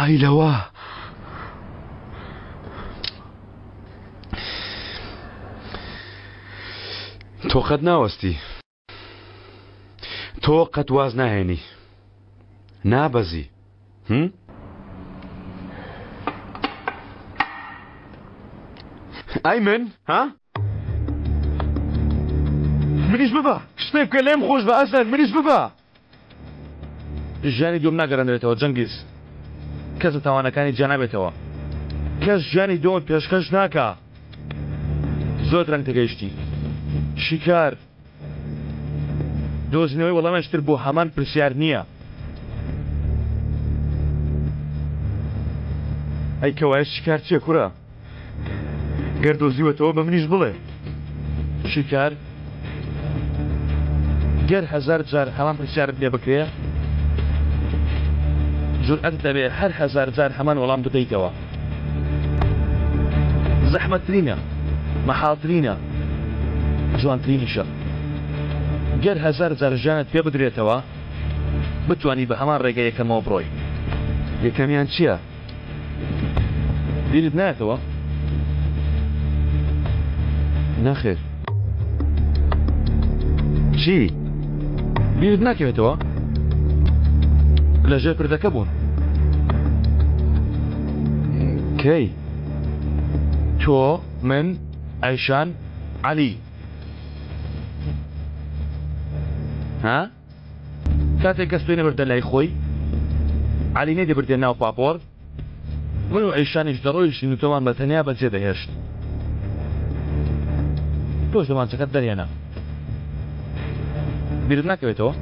ئای لەوە. تۆ قەت ناوەستی. تۆ قەت واز ناهێنی. نابەزی. هم؟ ئای من ها؟ منیش ببە شتێک بکە لێم خۆش بە ئەسەر منیش ببە. ژیانی دووەم ناگەڕێنرێتەوە جەنگیز، کەس لە تاوانەکانی جیا نابێتەوە، کەس ژیانی دووەمت پێشکەش ناکا، زۆر درەنگ تێگەیشتی شیکار، دۆزینەوەی وەڵامێکی تر بۆ هەمان پرسیار نییە. ئەی کەوایە شیکار چییە کوڕە؟ گەر دۆزیوەتەوە بە منیش بڵێ. شیکار، گەر هەزار جار هەمان پرسیارت لێ بکرێ، جورئەتت دەبێ هەر هەزار جار هەمان وەڵام بدەیتەوە. زەحمەتترینە، مەحاڵترینە، جوانترینیشە. گەر 1000 جار ژیانت پێ بدرێتەوە، بتوانی بە هەمان ڕێگە یەکەمەوە بڕۆی. یەکەمیان چییە؟ بیرت نایەتەوە؟ نەخێر. چی؟ بیرت ناکەوێتەوە؟ لەژێر پردەکە بوون. کەی؟ تۆ، من، ئەیشان، عەلی. ها؟ کاتێک کەس تۆی نەبردە لای خۆی، عەلی نەیدەبردە ناو پاپۆڕ، من و ئەیشانیش دەڕۆیشتین و تۆمان بە تەنیا بەجێ دەهێشت. تۆش دەمانچەکەت دەرهێنا. بیرت ناکەوێتەوە؟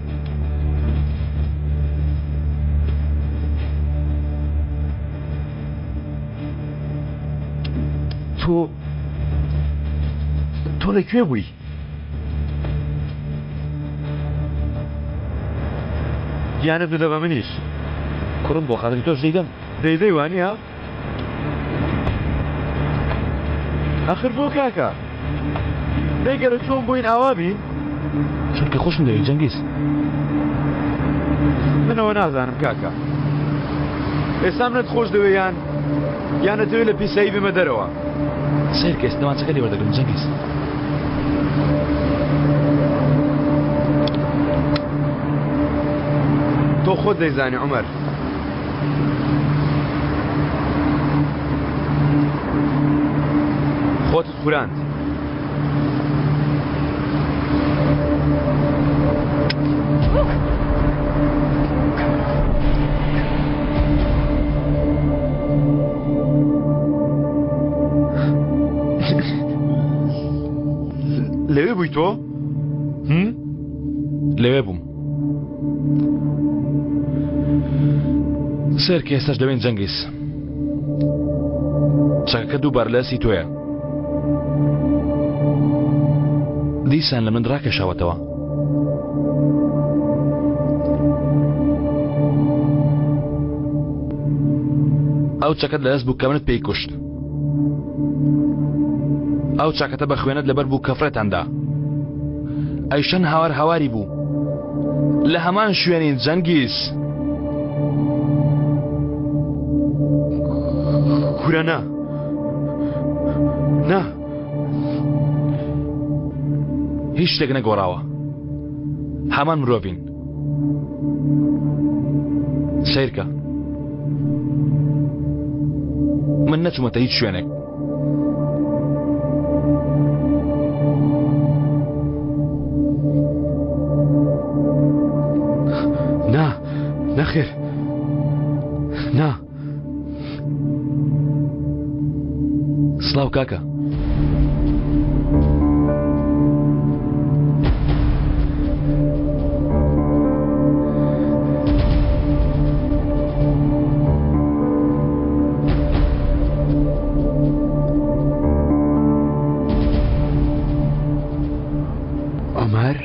تۆ تۆ لە کوێ بووی؟ گیانت بدە بە منیش. کوڕم بۆ خاتری تۆش دەیدەم. دەیدەی وانییە؟ ئەخر بۆ کاکە؟ دەی گەرە چۆن بووین ئاوا بین؟ چونکە خۆشم دەوێی جەنگیز. من ئەوە نازانم کاکە. ئێستا منت خۆش دەوێ یان یان ئەتەوێ لە پیسایی بمە دەرەوە؟ سەیرکە ئێستا دەمانچەکە لێ وەردەگرم جەنگیز. تۆ خۆت دەیزانی عومەر. خۆتت خوراند. لەوێ بووی تۆ؟ لەوێ بووم. سەیرکە ئێستاش دەوێن جەنگیز. چەکەکە دووبارە لە دەستی تۆیە. دیسان لە من ڕاکێشاوەتەوە. ئەو چەکەت لە دەست بوو کە منت پێی کوشت. ئەو چاکەتە بە خوێنت لەبەر بوو کە فڕێتاندا. ئەیشەن هاوار هاواری بوو. لە هەمان شوێنین جەنگیز. کورە نا نا هیچ شتێک نەگۆڕاوە هەمان مرۆڤین سیرکە من نەچوومەتە هیچ شوێنێک نا نەخێر نا سڵاو کاکە. عومەر؟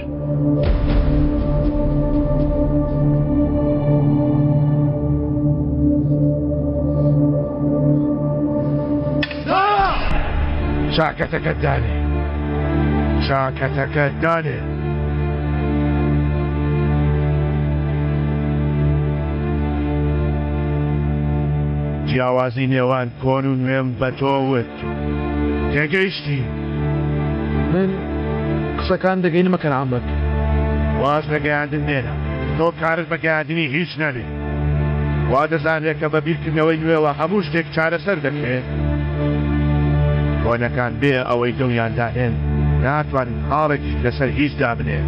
چاکەتەکەت دانێ چاکەتەکەت دانێ. جیاوازی نێوان کۆن و نوێم بە تۆ وت. تێگەیشتی؟ من قسەکان دەگەینمە کەنعان بەگ. واز لە گەیاندن بێنە. تۆ کارت بە گەیاندنی هیچ نەبێ. وا دەزانرێ کە بە بیرکردنەوەی نوێوە هەموو شتێک چارەسەر دەکرێ. کۆنەکان بێ ئەوەی دڵیان دانێن ناتوانن خاڵێکیش لەسەر هیچ دابنێن.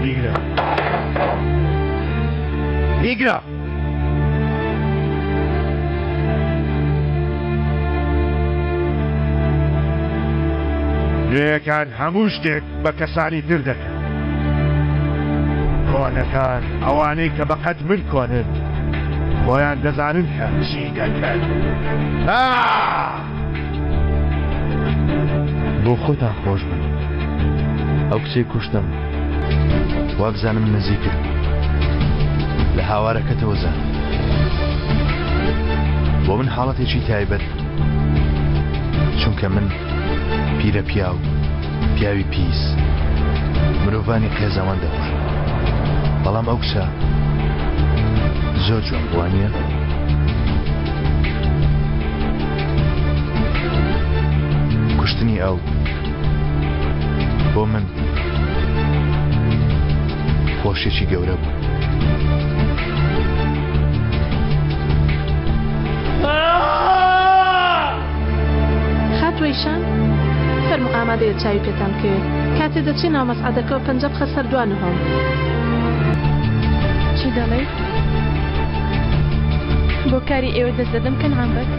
بیگرە. بیگرە! نوێیەکان هەموو شتێک بە کەسانی تر دەکەن. کۆنەکان، ئەوانەی کە بەقەد من کۆنن، خۆیان دەزانن کە چی دەکەن. بۆ خۆتان خۆش بن. ئەو کچەی کوشتم وابزانم نزیکت بوو. لە هاوارەکەتەوە زانیم. بۆ من حاڵەتێکی تایبەت بوو. چونکە من پیرە پیاو، پیاوی پیس، مرۆڤانی قێزەوەن دەکوژم. بەڵام ئەو کچە زۆر جوان بوو وانییە؟ کوشتنی ئەو بۆ من خۆشیەکی گەورە بوو. خاتوو ئیشان فەرموو ئامادەیە چاوی پێتان بکەوێت کاتێ دەچی ناو مەسعەدەکەوە پەنجە بخە سەر دوا نهۆم. چی دەڵێی؟ بۆ کاری ئێوە دەست دەدەم کەنعان بەگ.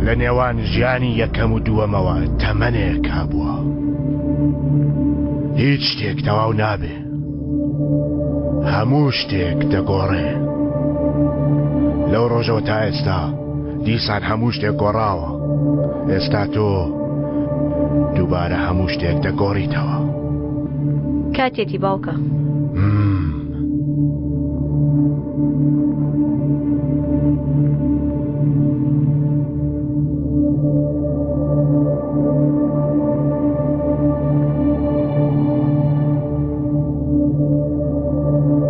لە نێوان ژیانی یەکەم و دووەمەوە تەمەنێک هەبووە. هیچ شتێک تەواو نابێ. هەموو شتێک دەگۆڕێ. لەو ڕۆژەوە تا ئێستا دیسان هەموو شتێک گۆڕاوە. ئێستا تۆ دووبارە هەموو شتێک دەگۆڕیتەوە. کاتیەتی باوکە.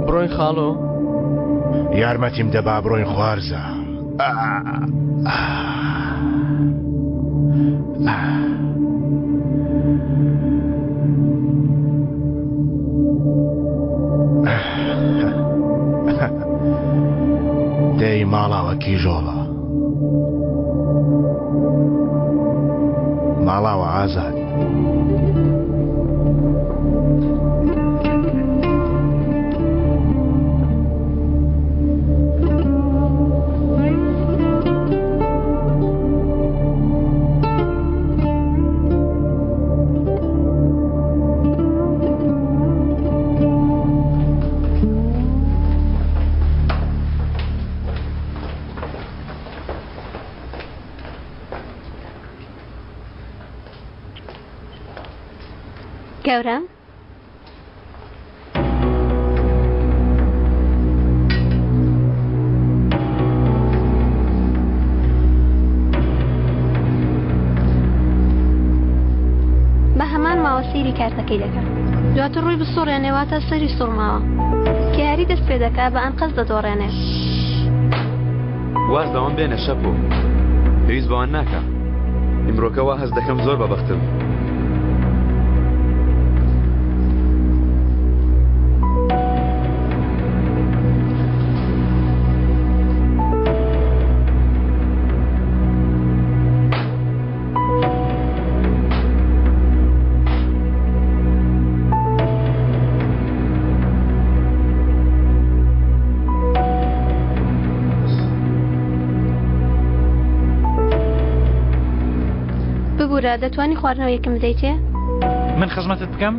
بڕۆین خاڵۆ؟ یارمەتیم دە با بڕۆین خوارزا. دەی ماڵاوە کیژۆڵە. ماڵاوە ئازاد. گەورەم بە هەمان ماوە سەیری کارتەکەی دەکا. دواتر ڕووی بسوڕێنێ واتە سەری سوڕماوە. کە یاری دەست پێ دەکا بە ئەنقەست دەدۆڕێنێ. واز لەوان بێنە شەپۆ. پێویست بەوان ناکا. ئیمڕۆکە وا هەست دەکەم زۆر بەبەختم. ببورە دەتوانی خواردنەوەیەکم بدەیتێ؟ من خزمەتت بکەم؟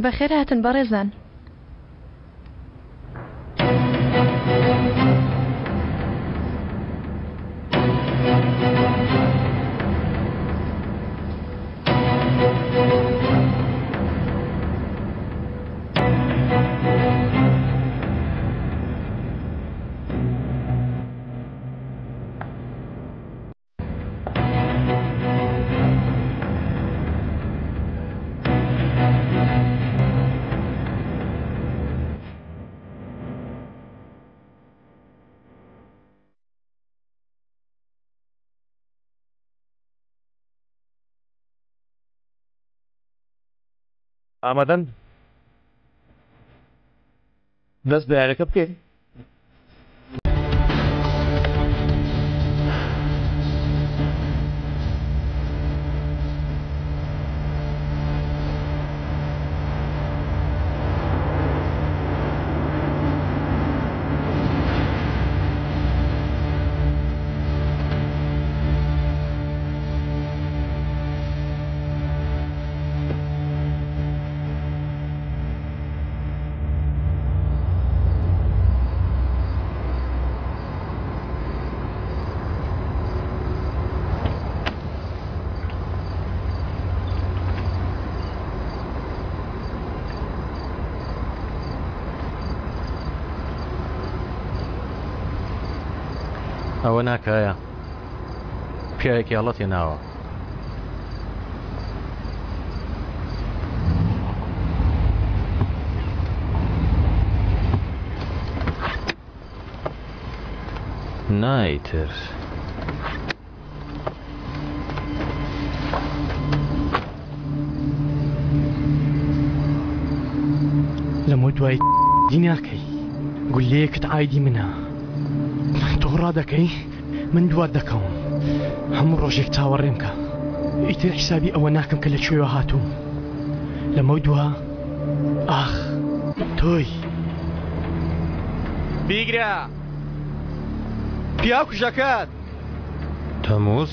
بەخێر هاتن بەڕێزان. ئامادەن دەست بە یاریەکە بکەین؟ ئەوە ناکایە پیاوێکی هەڵەت هێناوە. نا ئیتر. لەمە دوای دی ناکەی گولەیەکت ئایدی منە تۆ ڕادەکەی من دوات دەکەوم هەموو ڕۆژێک چاوەڕێم کە ئیتر حیسابی ئەوە ناکەم کە لە کوێوە هاتووم لەمە دوا ئاخ تۆی بیگرە پیاو کوژەکەت تەموز؟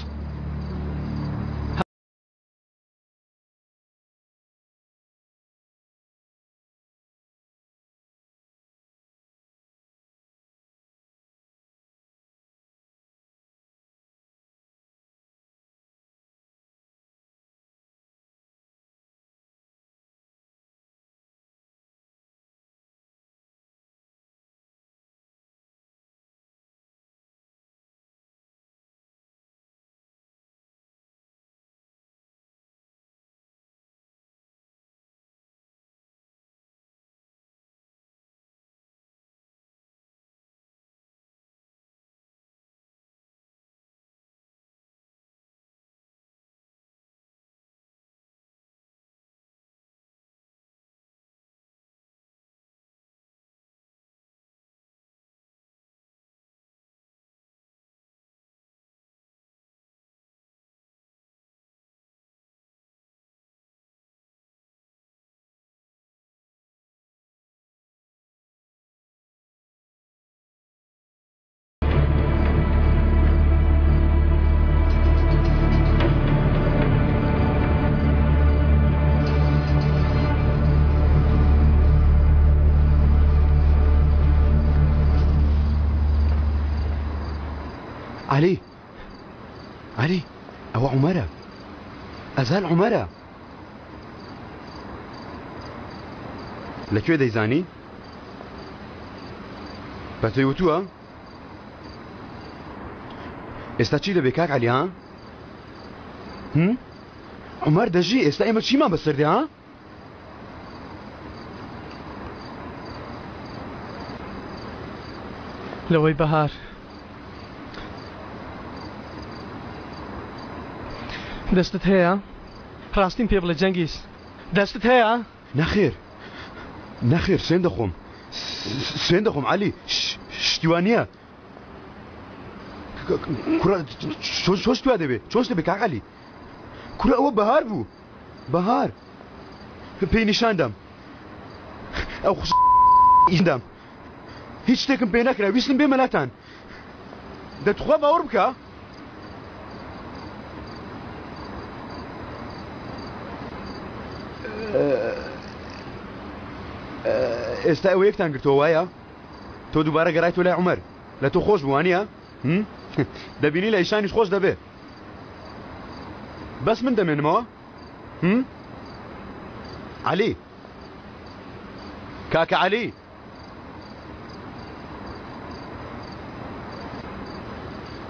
عەلی عەلی ئەوە عومەرە ئەزال عومەرە لە کوێ دەیزانی؟ بە تۆی وتووە؟ ئێستا چی دەبێ کاک عەلی ها؟ هم؟ عومەر دەژی ئێستا ئێمە چیمان بەسەر دێ ها؟ لەوەی بەهار دەستت هەیە؟ ڕاستیم پێ بڵێ جەنگیز دەستت هەیە؟ نەخێر نەخێر سوێن دەخۆم سوێن دەخۆم عەلی شتی وا نییە کوڕە چۆن شتی وا دەبێ چۆن دەبێ کاک عەلی کوڕە ئەوە بەهار بوو بەهار پێی نیشاندام ئەو خوش دام هیچ شتێکم پێ نەکرا ویستم بێمە لاتان دەتخوا باوەڕ بکە ئێستا ئێوە یەکتان گرتووە وایە؟ تۆ دووبارە گەڕایتەوە لای عومەر. لە تۆ خۆش بوو وانییە؟ دەبینی لە ئیشانیش خۆش دەبێ. بەس من دەمێنمەوە؟ عەلی کاکە عەلی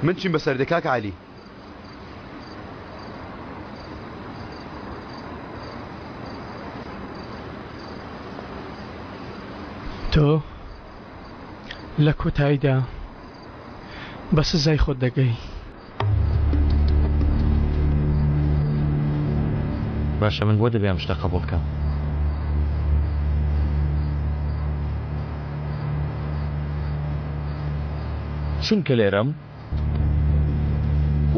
من چیم بەسەر دێ کاکە عەلی؟ تۆ لە کۆتاییدا بە سزای خۆت دەگەی. باشە من بۆ دەبێ ئەم شتە قبوڵ کەم؟ چونکە لێرەم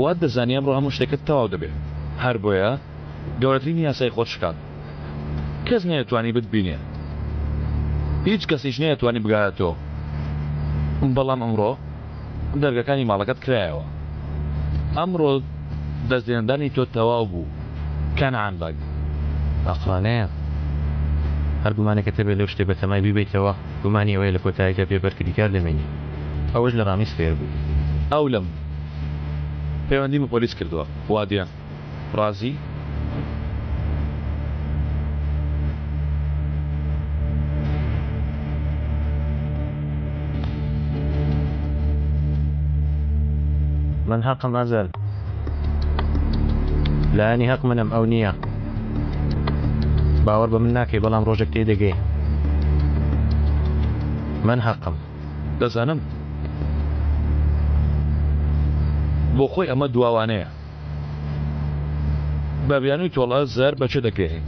وات دەزانی ئەمڕۆ هەموو شتێکت تەواو دەبێ هەر بۆیە گەورەترین یاسای خۆت شکاند کەس نەیەتوانی بتبینێ هیچ کەسیش نەیەتوانی بگاتە تۆ بەڵام ئەمڕۆ دەرگەکانی ماڵەکەت کرایەوە ئەمڕۆ دەست لێنەدانی تۆ تەواو بوو کەنعان بەگ. ئەقڵانەیە هەر گومانێکت هەبێت لەو شتەی بەتەمای بیبەیتەوە، گومانی ئەوەیە لە کۆتاییدا بێ بەرگریکار دەمێنی. ئەوەش لە ڕامیز فێر بوو. ئەو لەم پەیوەندی بە پۆلیس کردووە. وادیە ڕازی؟ من هەقم ئەزەل. لایەنی هەق منم ئەو نییە. باوەڕ بە من ناکەی بەڵام ڕۆژێک تێدەگەی. من هەقم. دەزانم. بۆ خۆی ئەمە دواوانەیە. بە بیانووی تۆڵە زەر بە کێ دەگەیەنین؟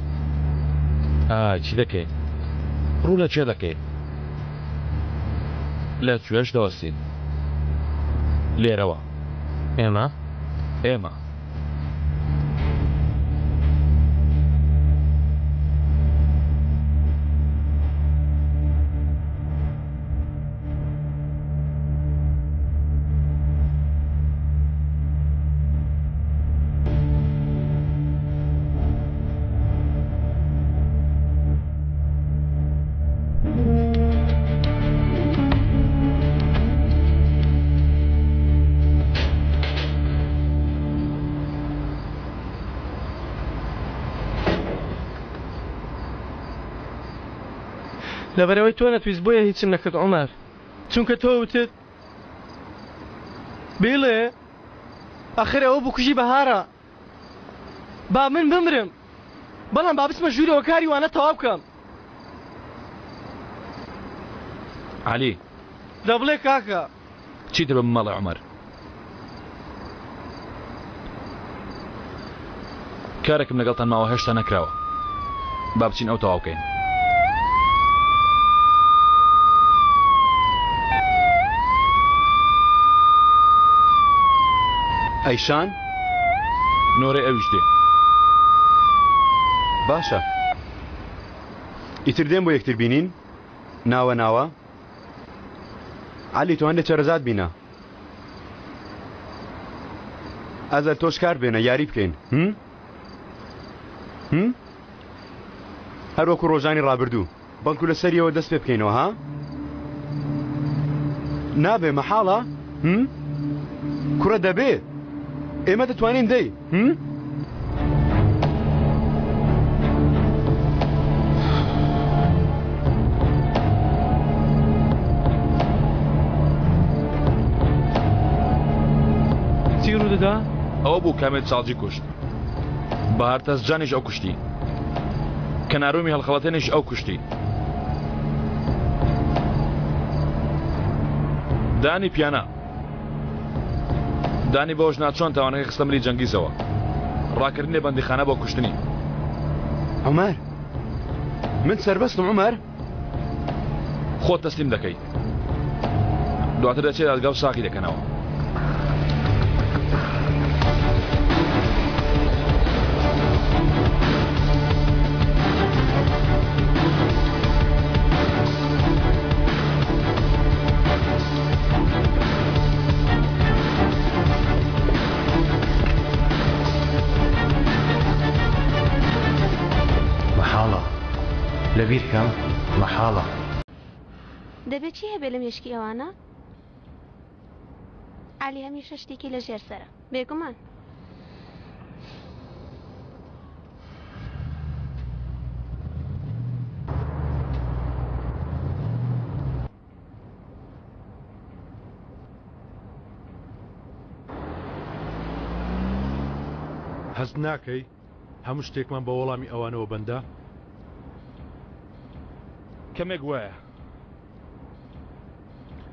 ئای چی دەکەین؟ ڕوو لە کێ دەکەین؟ لە کوێش دەوەستین؟ لێرەوە. ئێمە؟ ئێمە. لەبەرئەوەی تۆ نەتویست بۆیە هیچم نەکرد عومەر چونکە تۆ وتت بیڵێ ئەخر ئەوە بکوژی بەهارە با من بمرم بەڵام با بچمە ژوورەوە کاری وانە تەواو بکەم. عەلی. دە بڵێ کاکە. چیتر بە من مەڵێ عومەر. کارێکم لەگەڵتان ماوە هێشتا نەکراوە. با بچین ئەو تەواو کەین. ئەیشان؟ نۆرەی ئەویش دێ. باشە ئیتر دێن بۆ یەکتر بینین؟ ناوە ناوە؟ عەلی تۆ هەندێ چەرەزات بینە. ئەزەل تۆش کار بێنە یاری بکەین. هم؟ هم؟ هەر وەکو ڕۆژانی ڕابردوو بەڵکو لە سەریەوە دەست پێ بکەینەوە ها؟ نابێ مەحاڵە؟ هم؟ کوڕە دەبێ ئێمە دەتوانین دەی هم؟ چی ڕوودەدا؟ ئەوە بوو کامێت ساڵجی کوشت. بەهار تەزجانیش ئەو کوشتی. کەنارۆمی هەڵخەڵەتێنیش ئەو کوشتی. دانی پیانا. دانی بەوەش نا چۆن تاوانەکەی خستە ملی جەنگیزەوە. ڕاکردنی بەندیخانە بۆ کوشتنی. عومەر من سەربەستم عومەر. خۆت تەسلیم دەکەی. دواتر دەچێ دادگا و ساغی دەکەنەوە. مەحاڵە لەبیر کەم مەحاڵە. دەبێت چی هەبێ لە مێشکی ئەوانە؟ عەلی هەمیشە شتێکی لە ژێر سەرە. بێگومان. هەست ناکەی هەموو شتێکمان بە وەڵامی ئەوانەوە بەندە؟ کەمێک وایە.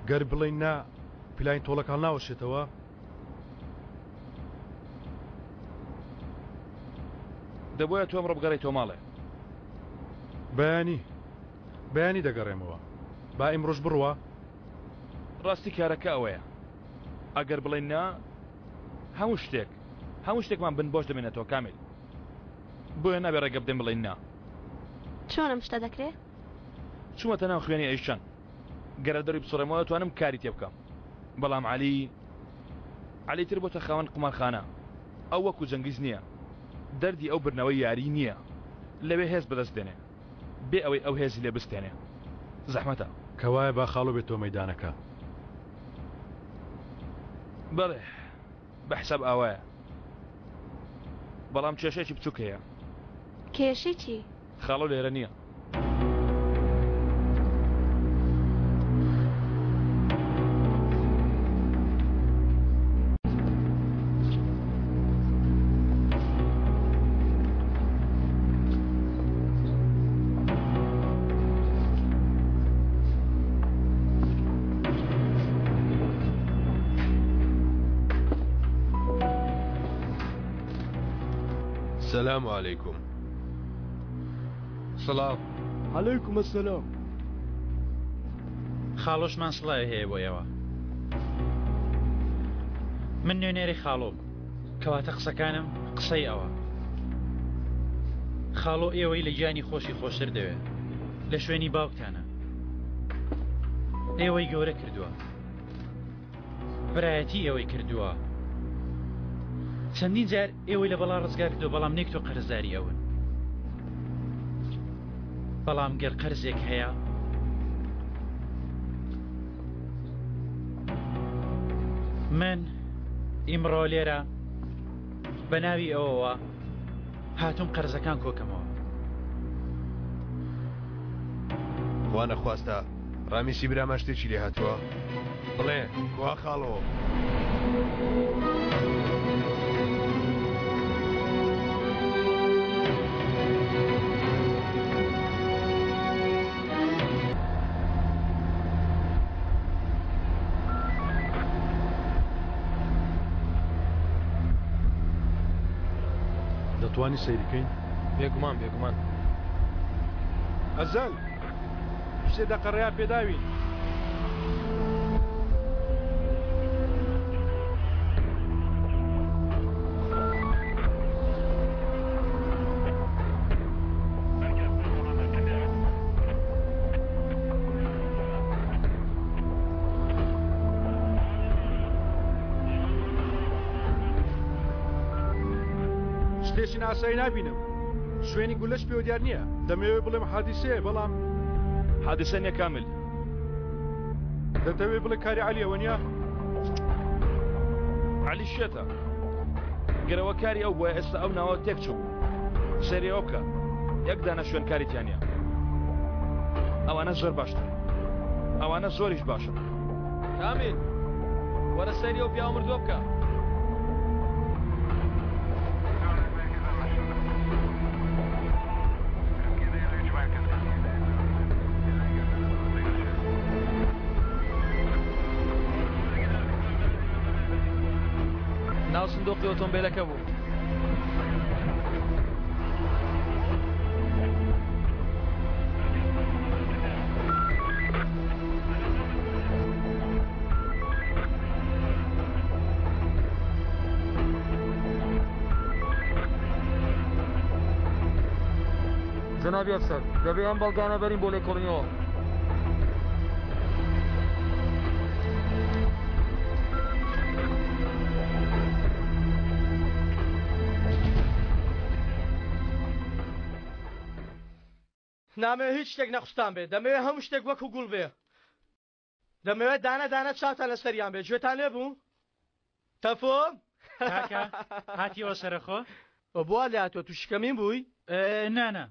گەر بڵێین نا، پلانی تۆڵەکە هەڵناوەشێتەوە؟ دەبوایە تۆ ئەمڕۆ بگەڕێیتەوە ماڵێ. بەیانی، بەیانی دەگەڕێمەوە. با ئیمڕۆش بڕوا. ڕاستی کارەکە ئەوەیە. ئەگەر بڵێین نا، هەموو شتێک، هەموو شتێکمان بن بۆش دەمێنێتەوە کامیل. بۆیە نابێ ڕێگە بدەین بڵێین نا. چۆن ئەم شتە دەکرێ؟ چوومەتە ناو خوێنی ئەیشەن. گەر لە دەروی بسوڕێمەوە دەتوانم کاری تێ بکەم. بەڵام عەلی، عەلی تر بۆتە خاوەن قومارخانە. ئەو وەکو جەنگیز نییە. دەردی ئەو بردنەوەی یاری نییە. لەوێ هێز بەدەست دێنێ. بێ ئەوەی ئەو هێزی لێ بستێنێ. زەحمەتە. کەوایە با خاڵۆ بێتەوە مەیدانەکە. بەڵێ، بە حساب ئاوایە. بەڵام کێشەیەکی بچووک هەیە. کێشەی چی؟ خاڵۆ لێرە نییە. سلام علیکم سڵاو. علیکم السلام. خاڵۆشمان سڵاوی هەیە بۆ ئێوە. من نوێنەری خاڵۆم. کەواتە قسەکانم قسەی ئەوە. خاڵۆ ئێوەی لە گیانی خۆشی خۆشتر دەوێ. لە شوێنی باوکتانە. ئێوەی گەورە کردووە. برایەتی ئێوەی کردووە. چەندین جار ئێوەی لە بەڵا ڕزگار کردووە بەڵام نێک تۆ قەرزداری ئەون. بەڵام گەر قەرزێک هەیە من ئیمڕۆ لێرە بە ناوی ئەوەوە هاتووم قەرزەکان کۆکەمەوە. خوا نەخواستە ڕامیسی برامان شتێکی لێ هاتووە؟ بڵێ کوا خاڵۆ؟ دەتوانی سەیری کەین؟ بێگومان بێگومان. ئەزەل سێ دەقە ڕێیان پێداوین. شتێکی ناسایی نابینم شوێنی گولەش پێوە دیار نییە دەمەوێت بڵێم حادیسەیە بەڵام حادیسە نییە کامل دەتەوێت بڵێ کاری عەلیەوە نییە عەلی شێتە گەرەوە کاری ئەو بووە ئێستا ئەو ناوە تێک چوو سەیری ئەوە بکە یەک دانە شوێنکاری تیا نییە ئەوانە زۆر باشتر ئەوانە زۆریش باشن کامیل وەرە سەیری ئەو پیاوە مردووە بکە. ناو سندوقی ئۆتۆمبیلەکە بوو. جەنابی ئەفسەر، دەبێ ئەم بەڵگانە بەرین بۆ لێکۆڵینەوە. نامەوێ هیچ شتێک نەخوستان بێ، دەمەوێ هەموو شتێک وەکو گوڵ بێ. دەمەوێت دانە دانە چاوتان لەسەریان بێ گوێتان لێ بوو؟ تەفۆ کاکە هاتیەوە سەرەخۆ؟ ئۆ بۆ وا لێهاتووە تووشی کەمین بووی؟ نا نا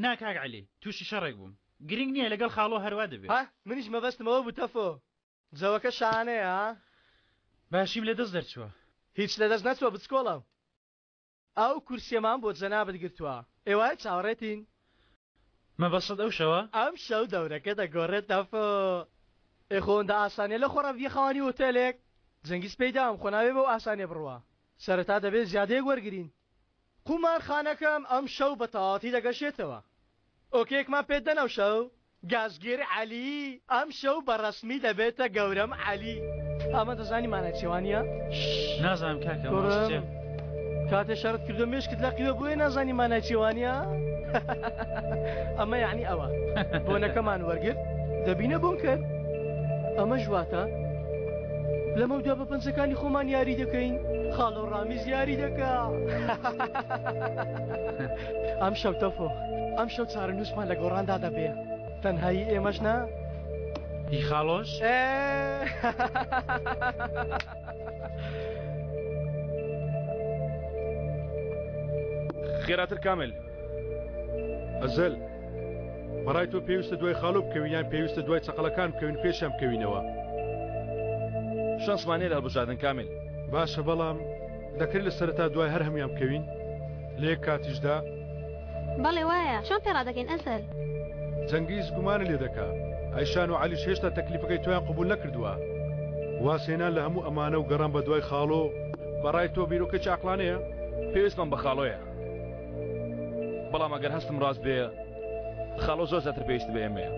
نا کاک عەلی تووشی شەڕێک بووم گرینگ نییە لەگەڵ خاڵۆ هەروا دەبێ. ها منیش مەبەستم ئەوە بوو تەفۆ جەوەکە شانەیە ها؟ باشیم لە دەست دەرچووە. هیچ لە دەست نەچووە بچکۆڵە. ئەو کورسیەمان بۆ جەنابت گرتووە ئێوارە چاوەڕێتین. مەبەستت ئەو شەوە؟ ئەم شەو دەورەکە دەگۆڕێت تەفۆ. ئێ خۆ ئەوەندە ئاسانیە لە خۆڕا ببیە خاوەنی ئۆتێلێک؟ جەنگیز پێی داوم خۆ نابێ بەو ئاسانیە بڕوا. سەرەتا دەبێ زیادەیەک وەرگرین. قومارخانەکەم ئەم شەو بە تەواوەتی دەگەشێتەوە. ئۆکەیەکمان پێت دەن ئەو شەو؟ گازگر عەلی ئەم شەو بە ڕەسمی دەبێتە گەورەم عەلی. ئەمە دەزانی مانای چیە وانیە؟ نازانم کاکە مەبەست چیە؟ کاتێ شەڕت کردوە مێشکت لەقیوە بۆیە نازانی مانای چیە وانیە؟ ئەمە یعنی ئەوە بۆنەکەمان وەرگرت دەبینە بۆنکەر ئەمەش واتە لەمەودوا بە پەنجەکانی خۆمان یاری دەکەین خاڵۆ ڕامیز یاری دەکا ئەم شەو تەفۆ ئەم شەو چارەنووسمان لە گۆڕاندا دەبێ تەنهایی ئێمەش نا هی خاڵۆش خێراتر کامل ئەزەل بەڕای تۆ پێویستە دوای خاڵۆ بکەوین یان پێویستە دوای چەقەڵەکان بکەوین پێشیان بکەوینەوە؟ شانسمان نیە لە هەڵبژاردن کامیل. باشە بەڵام دەکرێت لە سەرەتا دوای هەر هەموویان بکەوین لە یەک کاتیشدا؟ بەڵێ وایە چۆن پێ ڕادەگەین ئەزەل؟ جەنگیز گومانت لێ دەکا ئەیشان و عەلیش هێشتا تەکلیفەکەی تۆیان قبوڵ نەکردووە وازهێنان لە هەموو ئەمانە و گەڕان بە دوای خاڵۆ بەڕای تۆ بیرۆکەیەکی عەقڵانەیە؟ پێویستمان بە خاڵۆیە. بەڵام ئەگەر هەستم ڕاست بێ خاڵۆ زۆر زیاتر پێویستی بە ئێمەیە.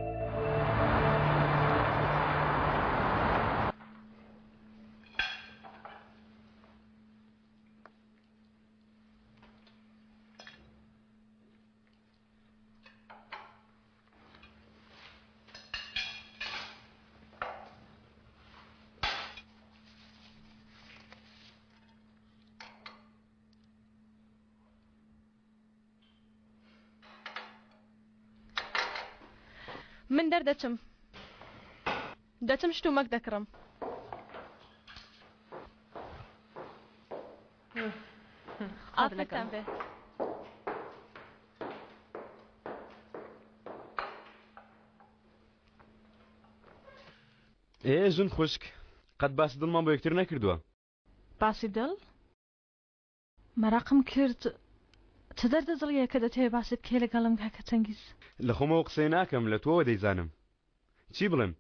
من دەردەچم دەچم شتومەک دەکڕم. ئافرەتان بێ. ئێ ژن خوشک قەت باسی دڵمان بۆ یەکتر نەکردووە. باسی دڵ؟ مەراقم کرد چ دەردە دڵیەکە دەتەوێ باسی بکەی لەگەڵم کاکە چەنگیز؟ لە خۆمەوە قسەی ناکەم لە تۆوە دەیزانم چی بڵێم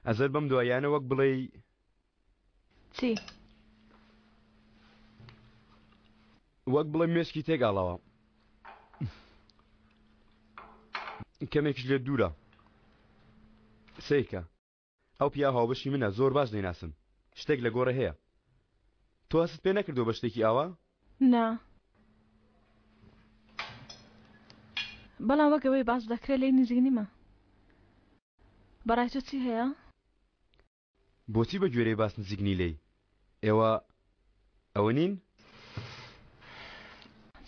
ئەزەر بەم دواییانە وەک بڵێی. چی؟ وەک بڵێ مێشکی تێک ئاڵاوە کەمێکیش لێت دوورە سەیرکە ئەو پیاو هاوبەشی منە زۆر باش دەیناسم شتێک لە گۆڕێ هەیە تۆ هەستت پێ نەکردووە بە شتێکی ئاوا؟ نا بەڵام وەک ئەوەی باس دەکرێت لێی نزیک نیمە بەڕای تۆ چی هەیە؟ بۆچی بە گوێرەی باس نزیک نی لێی؟ ئێوە ئەوە نین؟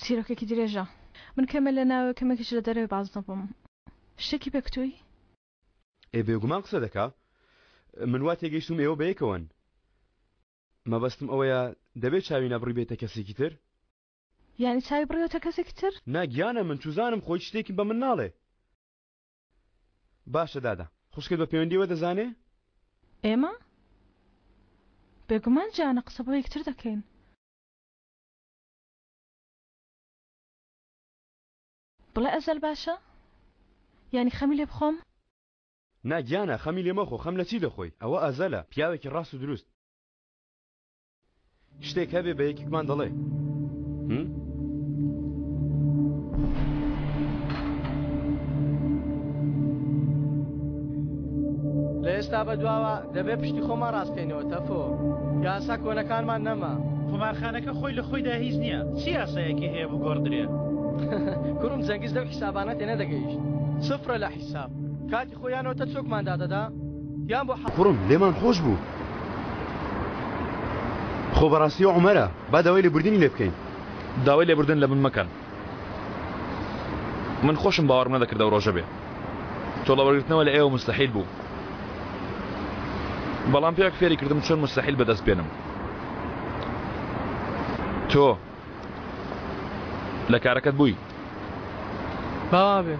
چیرۆکێکی درێژە من کەمێ لە ناوێ کەمێکیش لە دەرەوەی بازنە بووم شتێکی پێ کوتووی؟ ئێ بێگومان قسە دەکا من وا تێگەیشتوم ئێوە بەیەکەوەن مەبەستم ئەوەیە دەبێت چاوی نەبڕیبێتە کەسێکی تر؟ یانی چاوی بڕیوەتە کەسێکی تر؟ نا گیانە من چوزانم خۆ هیچ شتێکی بە من ناڵێ. باشە دادە خوشکت بە پەیوەندیەوە دەزانێ؟ ئێمە؟ بێگومان جانە قسە بۆ یەکتر دەکەین. بڵێ ئەزەل باشە؟ یانی خەمی لێ بخۆم؟ نا گیانە خەمی لێ مەخۆ خەم لە چی دەخۆی ئەوە ئەزەلە پیاوێکی ڕاست و دروست شتێک هەبێ بە یەکێکمان دەڵێ هم؟ لە ئێستا بە دواوە دەبێ پشتی خۆمان ڕاستکەینەوە تەفۆ یاسا کۆنەکانمان نەما. قومارخانەکە خۆی لە خۆیدا هیچ نییە چ یاسایەکی هەیە بگۆڕدرێ؟ کوڕم جەنگیز لەو حیسابانە تێنەدەگەیشت سفرە لە حیساب کاتی خۆی یان ئۆتە چۆکمان دادەدا یان بۆ. کوڕم لێمان خۆش بوو خۆ بەڕاستی عومەرە با داوای لێبوردنی لێ بکەین. داوای لێبوردن لە من مەکەن من خۆشم باوەڕم نەدەکرد ئەو ڕۆژە بێ. تۆڵە وەرگرتنەوە لە ئێوە موستەحیل بوو. بەڵام پیاوێک فێری کردم چۆن موستەحیل بەدەست بێنم. تۆ لە کارەکەت بووی؟ با وابێ.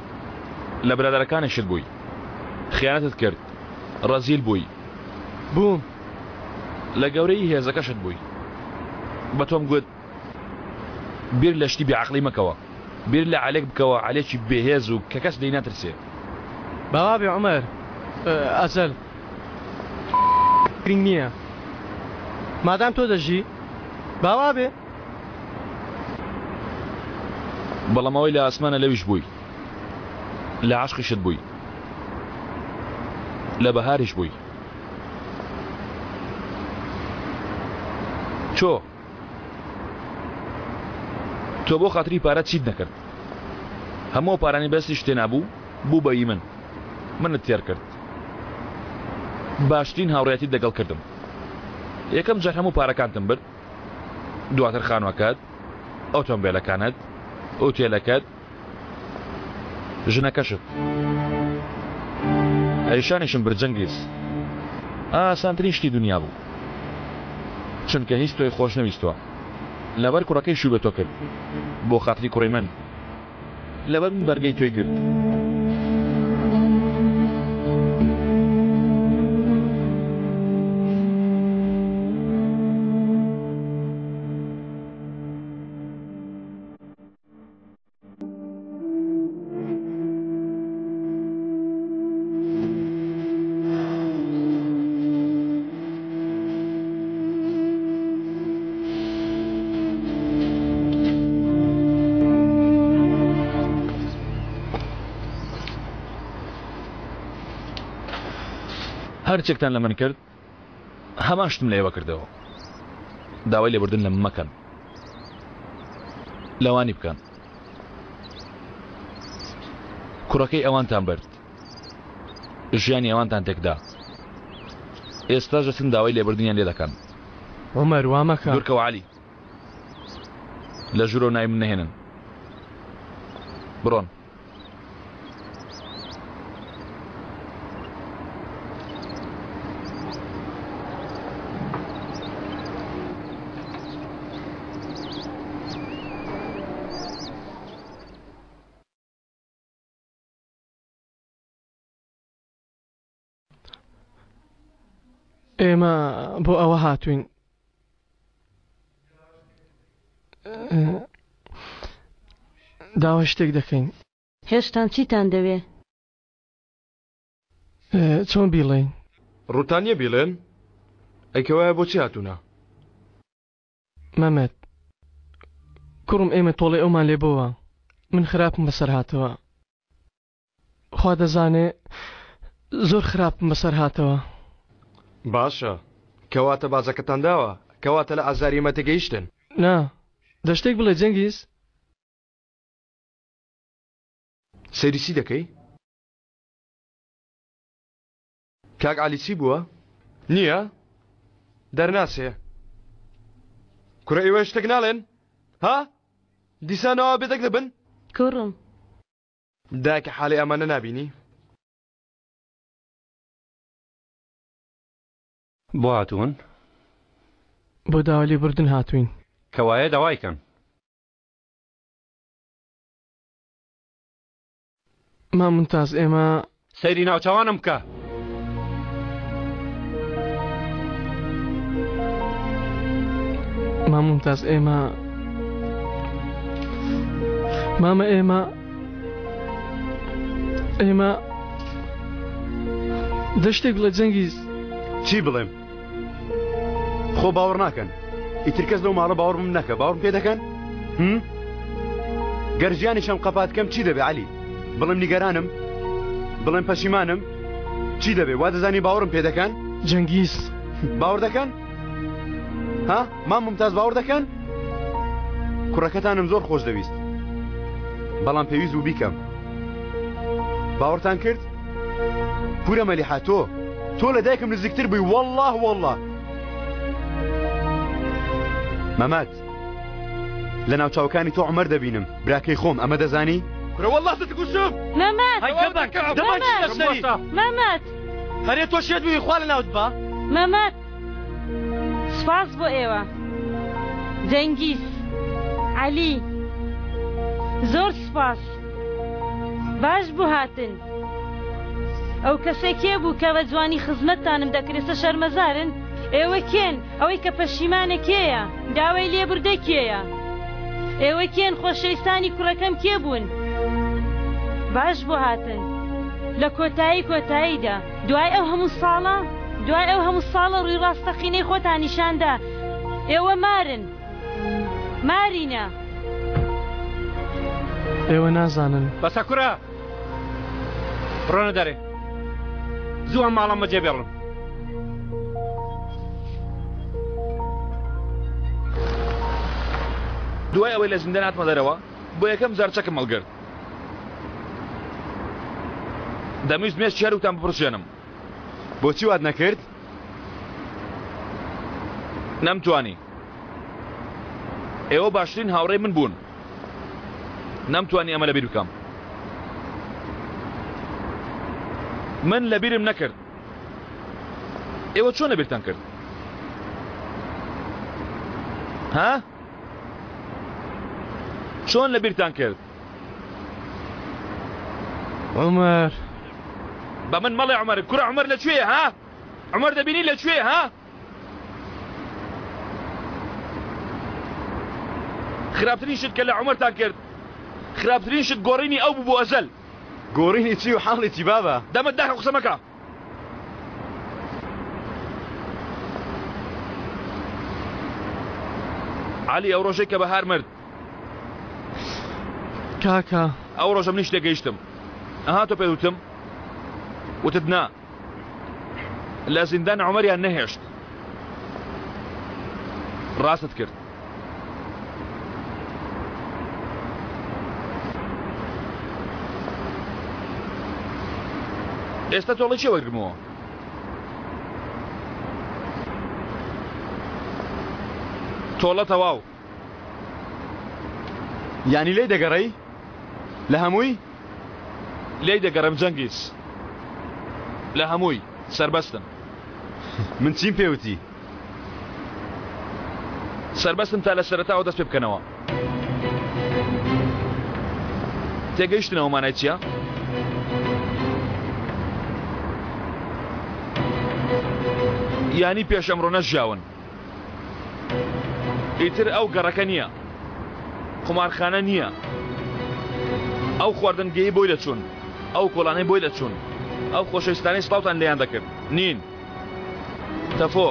لە برادەرەکانیشت بووی. خیانەتت کرد. ڕەزیل بووی. بووم. لە گەورەی هێزەکەشت بووی. بە تۆم گوت بیر لە شتی بێعەقڵی مەکەوە. بیر لە عەلێک بکەوە، عەلێکی بێهێز و کە کەس لێی ناترسێ. با وابێ عومەر. ئەزەل گرینگ نییە. مادام تۆ دەژی با وابێ. بەڵام ئەوەی لە ئاسمانە لەویش بووی. لە عەشقیشت بووی. لە بەهاریش بووی. تۆ تۆ بۆ خاتری پارە چیت نەکرد؟ هەموو ئەو پارانەی بەدەستیشت تێنابوو بوو بە ئی من. منت تێر کرد. باشترین هاوڕێیەتیت لەگەڵ کردم. یەکەم جار هەموو پارەکانتم برد، دواتر خانوەکەت، ئۆتۆمبێلەکانت، ئوتێلەکەت، ژنەکەشت. ئەیشانیشم برد جەنگیز. ئاسانترین شتی دونیا بوو. چونکە هیچ تۆی خۆش نەویستوە. لەبەر کوڕەکەی شووی بە تۆ کرد. بۆ خاتری کوڕی من. لەبەر من بەرگەی تۆی گرت. هەرچێکتان لە من کرد هەمان شتم لە ئێوە کردەوە. داوای لێبوردن لە من مەکەن. لەوانی بکەن. کوڕەکەی ئەوانتان برد. ژیانی ئەوانتان تێکدا. ئێستاش دەچن داوای لێبوردنیان لێ دەکەن. عومەر وا مەکە. دوورکەوە عەلی. لە ژوورەوە ناوی من نەهێنن. بڕۆن. ئێمە بۆ ئەوە هاتوین داوای شتێک دەکەین. هێشتان چیتان دەوێ؟ چۆن بیڵێین؟ ڕووتان نییە بیڵێن؟ ئەی کەوایە بۆچی هاتوونە؟ مەمەد، کوڕم ئێمە تۆڵەی ئەومان لێ بۆوە، من خراپم بەسەر هاتەوە. خوا دەزانێ زۆر خراپم بەسەر هاتەوە. باشە کەواتە باجەکەتان داوە؟ کەواتە لە ئازاری ئێمە تێگەیشتن؟ نا، دە شتێک بڵێ جەنگیز. سەیری چی دەکەی؟ کاک عەلی چی بووە؟ نییە؟ دەرناچێ؟ کورە ئێوە شتێک ناڵێن؟ ها؟ دیسانەوە بێدەنگ دەبن؟ کوڕم. دایکە حاڵی ئەمانە نابینی؟ بۆ هاتوون؟ بۆ داوای لێبوردن هاتووین. کەوایە داوای کەن. مام مونتاز ئێمە. سەیری ناوچاوانم بکە. مام مونتاز ئێمە. مامە ئێمە. ئێمە دە شتێک بڵێ جەنگیز. چی بڵێم؟ خۆ باوەڕ ناکەن ئیتر کەس لەو ماڵە باوەڕ بم نەکە باوەڕم پێ دەکەن؟ هم؟ گەر ژیانیشم قەپات کەم چی دەبێ عەلی؟ بڵێم نیگەرانم؟ بڵێم پەشیمانم؟ چی دەبێ؟ وا دەزانی باوەڕم پێ دەکەن؟ جەنگیز باوەڕ دەکەن؟ ها؟ مام ممتاز باوەڕ دەکەن؟ کوڕەکەتانم زۆر خۆش دەویست بەڵام پێویست بوو بیکەم باوەڕتان کرد؟ پورە مەلیحە تۆ تۆ لە دایکم نزیکتر بووی والله والله مەمەد لە ناوچاوەکانی تۆ عمر دەبینم براکەی خۆم ئەمە دەزانی؟ کورە والله دەتکوژم مەمەد هەی دەبەک دەبەک مەمەد هەرێ تۆ شێت بووی خوا لە ناوت با. مەمەد سوپاس بۆ ئێوە. جەنگیز، عەلی، زۆر سوپاس. باش بوو هاتن. ئەو کەسە کێ بوو کە بە جوانی خزمەتتانم دەکرد ئێستا شەرمەزارن؟ ئێوە کێن؟ ئەوەی کە پەشیمانە کێیە؟ داوای لێبوردە کێیە؟ ئێوە کێن؟ خۆشەویستانی کوڕەکەم کێ بوون؟ باش بوو هاتن. لە کۆتایی کۆتاییدا، دوای ئەو هەموو ساڵە، دوای ئەو هەموو ساڵە ڕووی ڕاستەقینەی خۆتان نیشان دا. ئێوە مارن. مارینە. ئێوە نازانن. بەسە کورە! بڕۆنە دەرێ. زوو ئەم ماڵەم بەجێ بێڵن. دوای ئەوەی لە زیندان هاتمە دەرەوە، بۆ یەکەم جار چەکم هەڵگرت. دەمویست مێشکی هەردووکتان بپڕچێنم. بۆچی وات نەکرد؟ نەمتوانی. ئێوە باشترین هاوڕێی من بوون. نەمتوانی ئەمە لەبیر بکەم. من لەبیرم نەکرد. ئێوە چۆن لەبیرتان کرد؟ ها؟ چۆن لەبیرتان کرد؟ عومەر. بە من مەڵێ عومەر، کورە عومەر لە کوێیە ها؟ عومەر دەبینی لە کوێیە ها؟ خراپترین شت کە لە عومەرتان کرد، خراپترین شت گۆڕینی ئەو بوو بۆ ئەزەل. گۆڕینی چی و حاڵی چی بابە؟ دەمت داخە قسە مەکە. عەلی ئەو ڕۆژەی کە بەهار مرد. کاکە. ئەو ڕۆژە منیش تێگەیشتم. ئەها تۆ پێت وتم؟ وتت نا. لە زیندان عومەریان نەهێشت. ڕاستت کرد. ئێستا تۆڵەی چێ وەرگرمەوە؟ تۆڵە تەواو. یانی لێی دەگەڕێی؟ لە هەمووی؟ لێی دەگەڕێم جەنگیز. لە هەمووی. سەربەستم. من چیم پێ وتی؟ سەربەستم تا لە سەرەتاوە دەست پێ بکەنەوە. تێگەیشتنەوە مانای چییە؟ یانی پێش ئەمڕۆ نەژیاون. ئیتر ئەو گەڕەکە نییە. قومارخانە نییە. ئەو خواردنگەی بۆی دەچوون، ئەو کۆڵانەی بۆی دەچوون، ئەو خۆشەویستانەی سڵاوتان لێیان دەکرد نین. تەفۆ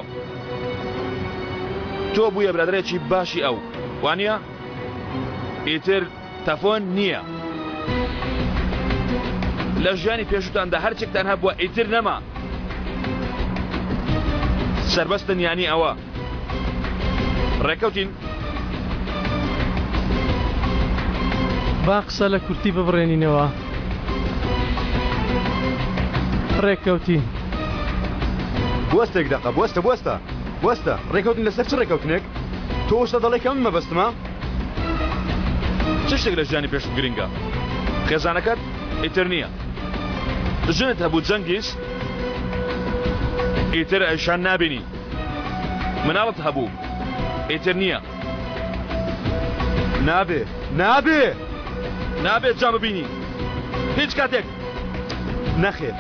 تۆ بوویە برادەرێکی باشی ئەو، وانییە؟ ئیتر تەفۆ نییە. لە ژیانی پێشووتاندا هەرچێکتان هەبووە ئیتر نەما. سەربەستن یانی ئەوە. ڕێکەوتین؟ با قسە لە کورتی ببڕێنینەوە. ڕێککەوتین. بوەستە یەک دەقە، بوەستە، بوەستە، بوەستە. ڕێکەوتن لەسەر چ ڕێکەوتنێک؟ تۆ وشتە دەڵێی کە من مەبەستمە؟ چ شتێک لە ژیانی پێشوت گرنگە؟ خێزانەکەت؟ ئیتر نییە. ژنت هەبوو جەنگیز؟ ئیتر ئەیشان نابینی. مناڵت هەبوو ئیتر نییە. نابێ نابێ نابێت جا ببینی هیچ کاتێک. نەخێر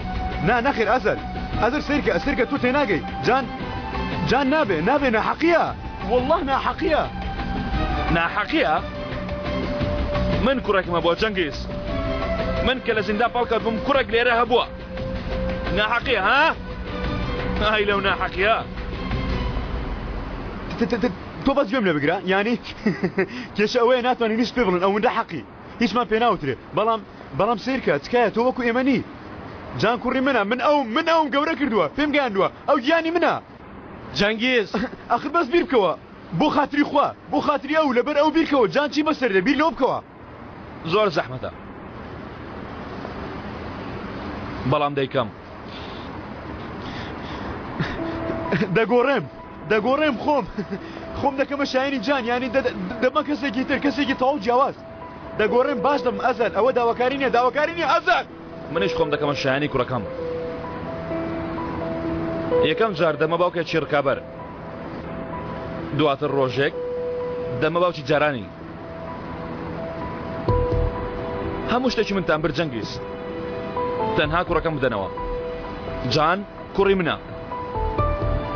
نا نەخێر ئەزەر ئەزەر سەیرکە سەیرکە تۆ تێناگەی جان جان نابێ نابێ ناحەقیە واللە ناحەقیە. ناحەقیە؟ من کوڕێکم هەبووە جەنگیز من کە لە زیندان پاڵکەوتبووم کوڕێک لێرە هەبووە ناحەقیە ها؟ ئای لەو ناحەقیە. تۆ بەس گوێم لێ بگرە یانی کێشە ئەوەیە ناتوانین هیچ پێ بڵێن ئەوەندە حەقی هیچمان پێ ناوترێ بەڵام بەڵام سەیرکە تکایە تۆ وەکو ئێمە نی جان کوڕی منە من ئەوم من ئەوم گەورە کردووە پێم گەیاندووە ئەو گیانی منە جەنگیز ئەخر بەس بیر بکەوە بۆ خاتری خوا بۆ خاتری ئەو لەبەر ئەو بیرکەوە جان چی بەسەر دێ بیر لەوە بکەوە. زۆر زەحمەتە بەڵام دەیکەم. دەگۆڕێم دەگۆڕێم خۆم خۆم دەکەمە شایەنی جان یانی دەبمە کەسێکی تر کەسێکی تەواو جیاواز دەگۆڕێم باش دەبم ئەزەر ئەوە داواکاری نییە داواکاری نییە ئەزەر. منیش خۆم دەکەمە شایەنی کوڕەکەم. یەکەم جار دەمە باوکێکی ڕکابەر. دواتر ڕۆژێک دەمە باوکی جارانی. هەموو شتێکی منتان برد جەنگیز. تەنها کوڕەکەم بدەنەوە. جان کوڕی منە.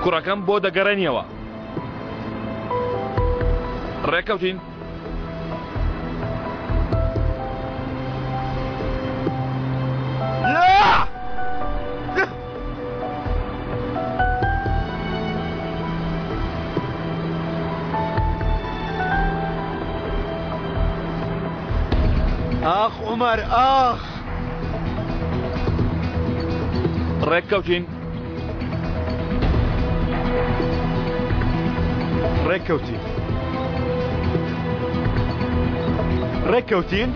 کوڕەکەم بۆ دەگەڕێنیەوە. ڕێکەوتین؟ ئاخ عومەر ئاخ. ڕێککەوتین؟ ڕێککەوتین. ڕێککەوتین؟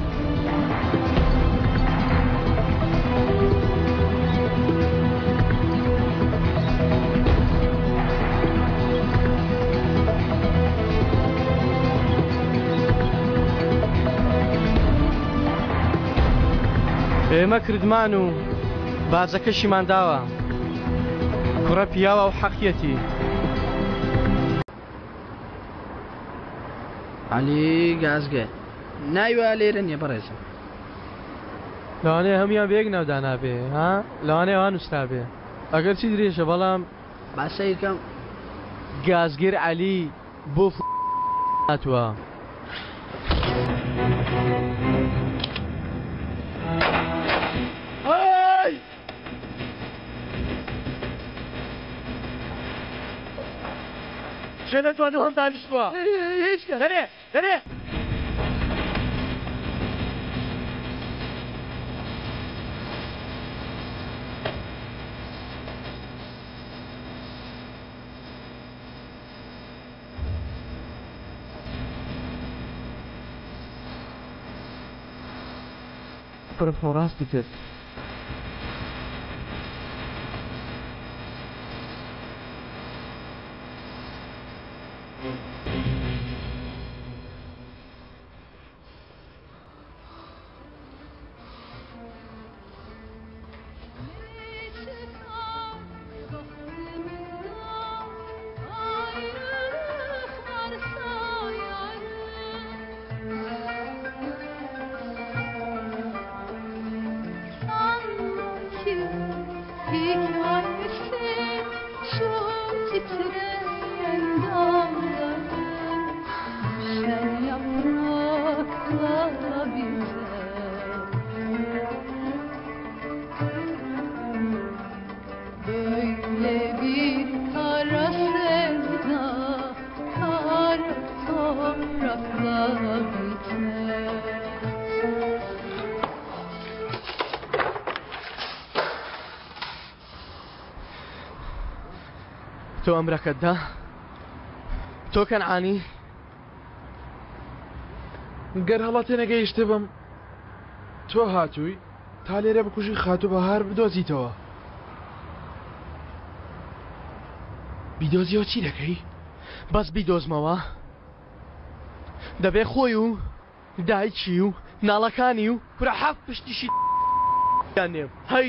ئێمە کردمان و باجەکەشیمان داوە. کوڕە پیاوە و حەقیەتی. عەلی گازگە ناوی وا لێرە نییە بەڕێزم. لەوانەیە هەموویان بە یەک ناو دانابێ ها لەوانەیە وا نووسرابێ ئەگەرچی درێژە بەڵام. با سەیر کەم. گازگر عەلی بۆ هاتووە. کێ لە دوانوهەم دانیشتووە؟ هیچ کەس. دەرێ دەرێ. کوڕە خۆ ڕاستی کرد. تۆ ئەمرەکەت دا؟ تۆ کەنعانی؟ گەر هەڵە تێنەگەیشتبم تۆ هاتووی تا لێرە بکوژی خاتوو بەهار بدۆزیتەوە. بیدۆزیەوە چی دەکەی؟ بەس بیدۆزمەوە دەبێ خۆی و دایکی و ناڵەکانی و کورە حەفت پشتیشی دانێم هەی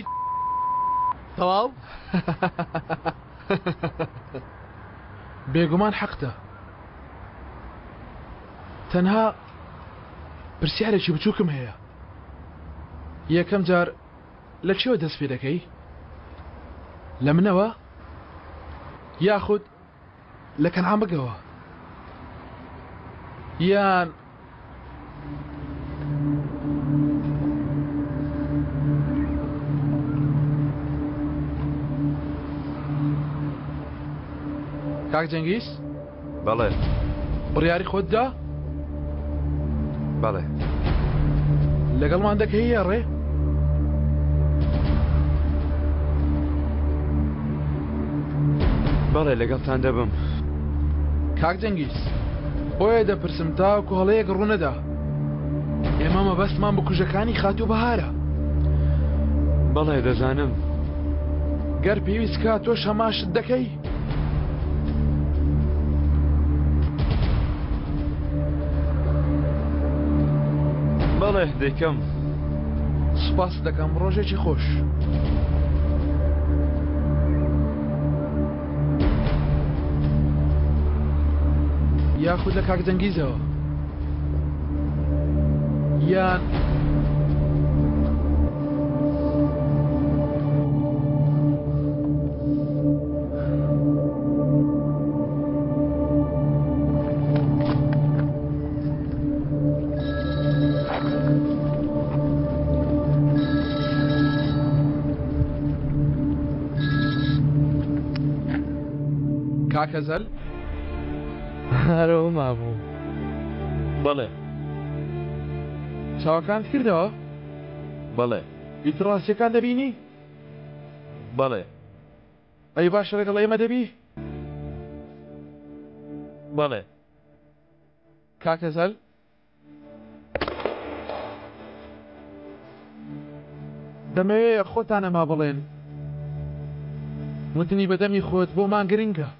تەواو. بێگومان حەقتە تەنها پرسیارێکی بچووکم هەیە یەکەم جار لە کێوە دەست پێ دەکەی لە منەوە یاخود لە کەنعان بگەوە یان کاک جەنگیز؟ بەڵێ. بڕیاری خۆت دا؟ بەڵێ. لەگەڵمان دەکەیە ڕێ؟ بەڵێ لەگەڵتان دەبم. کاک جەنگیز، بۆیە دەپرسم تاوەکو هەڵەیەک ڕوونەدا. ئێمە مەبەستمان بکوژەکانی خاتوو بەهارە. بەڵێ دەزانم. گەر پێویست کا تۆش هەمان شت دەکەی؟ بەڵێ دەیکەم. سوپاست دەکەم، ڕۆژێکی خۆش. یاخود لە کاک جەنگیزەوە یان کاک هەزەل؟ هەر ئەوە مابوو. بەڵێ. چاوەکانت کردەوە؟ بەڵێ. ئیتر ڕاستیەکان دەبینی؟ بەڵێ. ئەی باشە لەگەڵ ئێمە دەبی؟ بەڵێ. کاک هەزەل؟ دەمەوێ خۆتان ئەمە بڵێن. وتنی بە دەمی خۆت بۆمان گرنگە.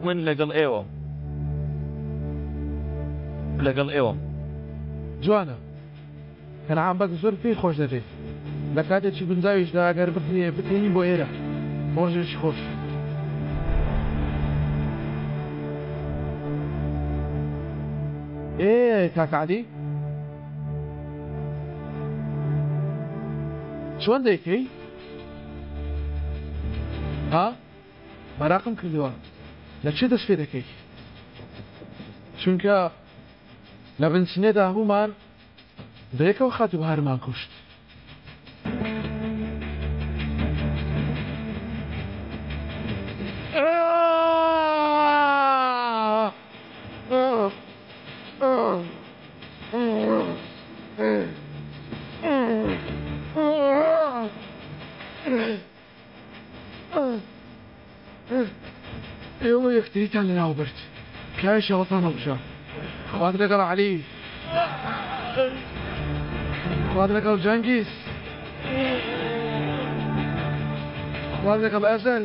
من لەگەڵ ئێوەم. لەگەڵ ئێوەم. جوانە. کەنعان بەگ زۆر پێی خۆش دەبێت. لە کاتێکی گونجاویشدا ئەگەر بکرێ بتهێنین بۆ ئێرە. ڕۆژێکی خۆش. ئێ کاک عەلی چۆن دەیکەی؟ ها؟ مەراقم کردووە لە کوێ دەست پێ دەکەی؟ چونکە لە بنچینەدا هەموومان بەیەکەوە خاتوو بەهارمان کوشت. ئێوە یەکتریتان لەناو برد. پیاوێکی هەڵتان هەڵبژارد. خوات لەگەڵ عەلی. خوات لەگەڵ جەنگیز. خوات لەگەڵ ئەزەل.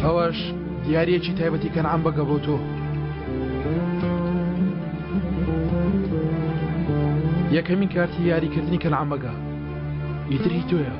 ئەوەش دیاریەکی تایبەتی کەنعان بەگە بۆ تۆ. یەکەمین کارتی یاریکردنی کەنعان بەگە ئیتر هی تۆیە.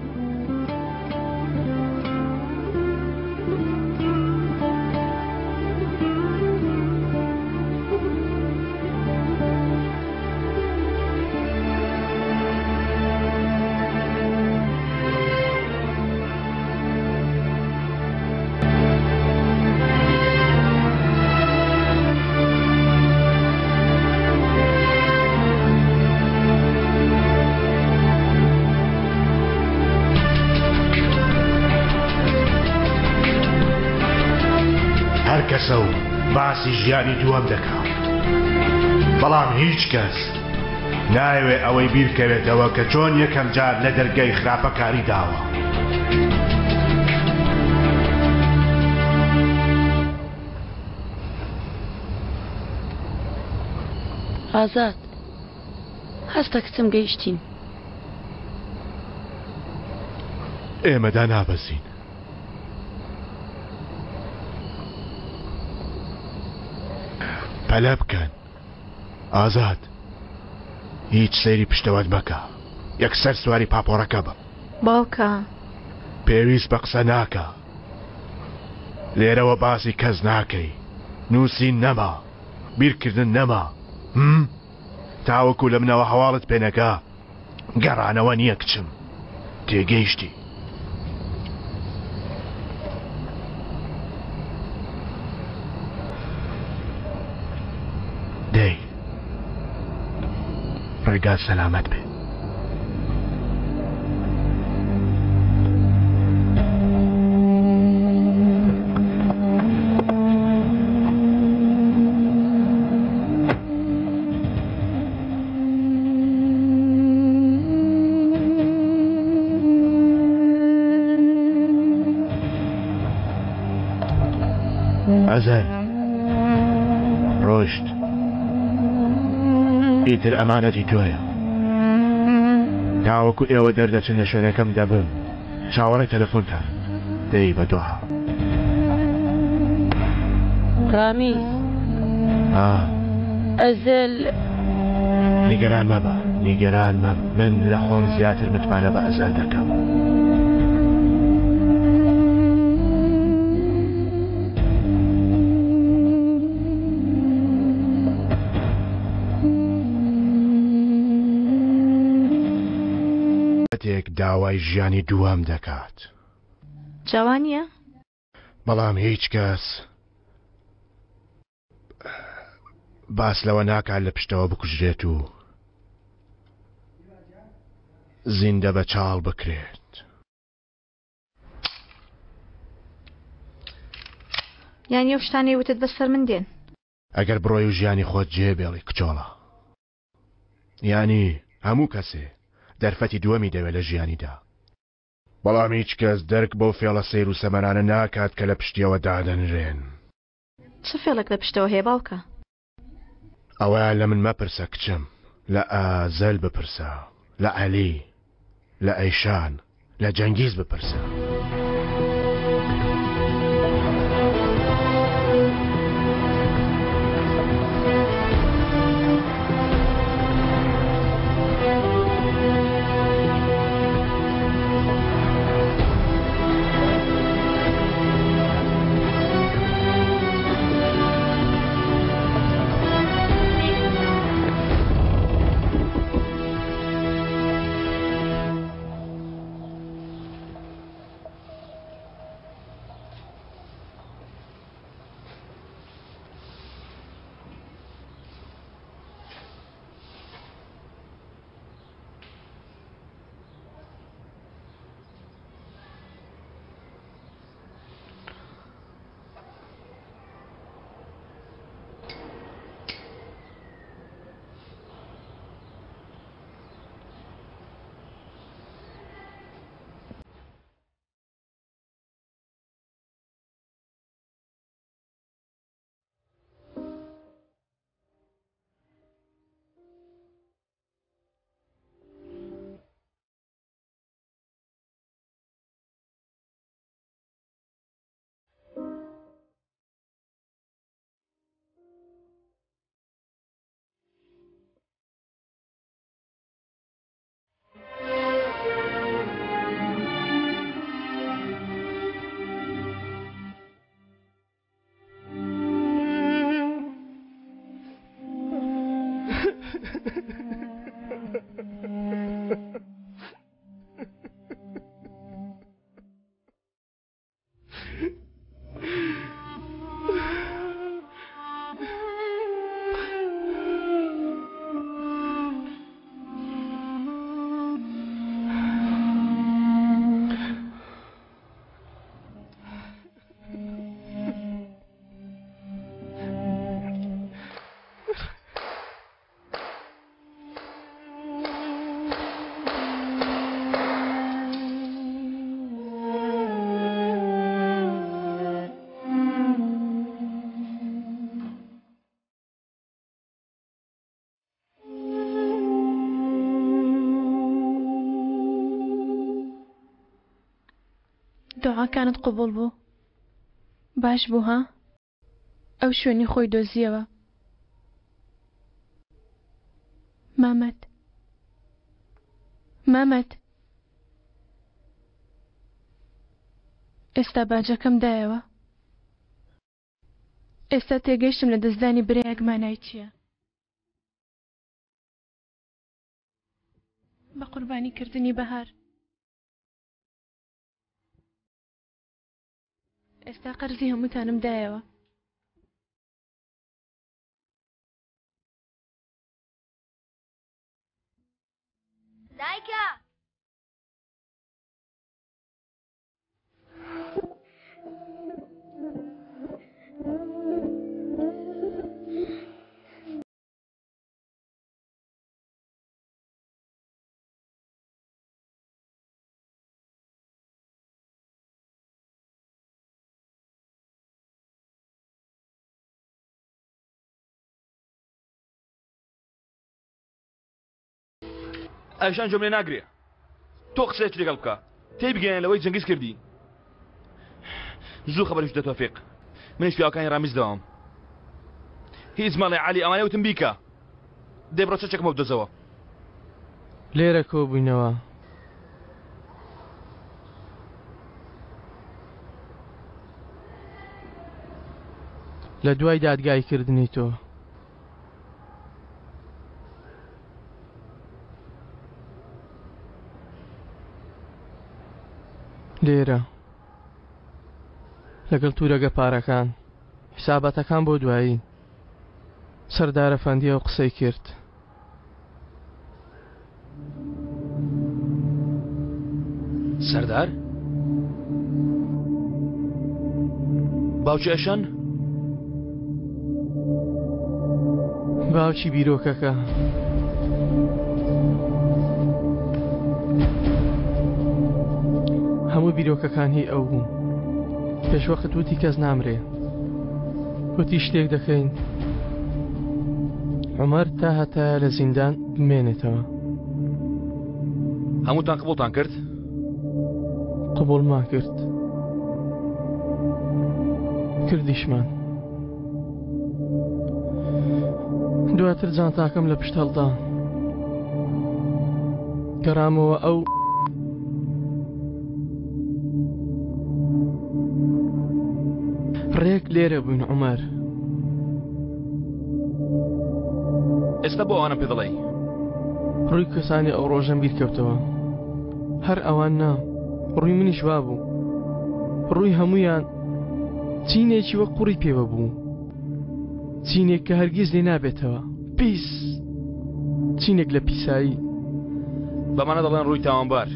هەر کەسە و باسی ژیانی دووەم دەکا بەڵام هیچ کەس نایەوێ ئەوەی بیرکەوێتەوە کە چۆن یەکەم جار لە دەرگەی خراپەکاری داوە. ئازاد، هەستە کچم گەیشتین. ئێمە دانابەزین. پەلە بکەن. ئازاد، هیچ سەیری پشتەوەت مەکە. یەکسەر سواری پاپۆڕەکە بە. باوکە. پێویست بە قسە ناکا. لێرەوە باسی کەس ناکەی. نووسین نەما. بیرکردن نەما. هم؟ تاوەکو لە منەوە هەواڵت پێ نەگا گەڕانەوە نییە کچم. تێگەیشتی. دەی ڕێگات سەلامەت بێ. ئەزەر ڕۆشت ئیتر ئەمانەتی تۆیە تاوەکو ئێوە دەردەچن لە شوێنەکەم دەبم چاوەڕێی تەلەفۆنتان دەی بە دوعا. ڕامیز ئا. ئەزەل. نیگەران مەبە نیگەران مەبە من لە خۆم زیاتر متمانە بە ئەزەل دەکەم. کاتێک داوای ژیانی دووەم دەکات. جا وا نییە؟ بەڵام هیچ کەس باس لەوە ناکات لە پشتەوە بکوژرێت و زیندە بە چاڵ بکرێت. یانی ئەو شتانەی وتت بەسەر من دێن؟ ئەگەر بڕۆی و ژیانی خۆت جێ بێڵی کچۆڵە. یانی هەموو کەسێ دەرفەتی دووەمی دەوێ لە ژیانیدا. بەڵام هیچ کەس دەرک بەو فێڵە سەیر و سەمەرانە ناکات کە لە پشتیەوە دادەنرێن. چ فێڵێک لە پشتەوە هەیە باوکە؟ ئەوەیان لە من مەپرسە کچم، لە ئازەل بپرسە، لە عەلی، لە ئەیشان، لە جەنگیز بپرسە. دوعاکانت قبوڵ بوو. باش بوو ها؟ ئەو شوێنی خۆی دۆزییەوە. مامەد. مامەد. ئێستا باجەکەم دایەوە. ئێستا تێگەیشتم لە دەستدانی برایەک مانای چییە. بە قوربانی کردنی بەهار. ئێستا قەرزی هەمووتانم دایەوە. دایکە! ئەیشان گوێم لێ ناگرێ تۆ قسەیەکی لەگەڵ بکە تێی بگەیەنە لەوەی جەنگیز کردی زوو خەبەریش بدە تۆفیق منیش پیاوەکانی ڕامیز دەوام هیچ مەڵێ عەلی ئەوانەی وتم بیکە دەی بڕۆ چەکێکمە بدۆزەوە. لێرە کۆبووینەوە. لە دوای دادگاییکردنی تۆ. لێرە. لەگەڵ تورەگە پارەکان. حیساباتەکان بۆ دوایی. سەردار ئەفەندی ئەو قسەی کرد. سەردار؟ باوکی ئەشەن؟ باوکی بیرۆکەکە. هەموو بیرۆکەکان هی ئەو بوو. پێشوەخت وتی کەس نامرێ. وتی شتێک دەکەین عومەر تا هەتایە لە زیندان بمێنێتەوە. هەمووتان قبوڵتان کرد؟ قبوڵمان کرد. کردیشمان. دواتر جانتاکەم لە پشت هەڵدا. گەڕامەوە ئەو ڕێک لێرە بووین عومەر. ئێستا بۆ ئەوانم پێ دەڵێی؟ ڕووی کەسانی ئەو ڕۆژەم بیر کەوتەوە. هەر ئەوان نا، ڕووی منیش وا بوو. ڕووی هەموویان چینێکی وەک قوڕی پێوە بوو. چینێک کە هەرگیز لێ نابێتەوە. پیس! چینێک لە پیسایی. بەمانە دەڵێن ڕووی تاوانبار.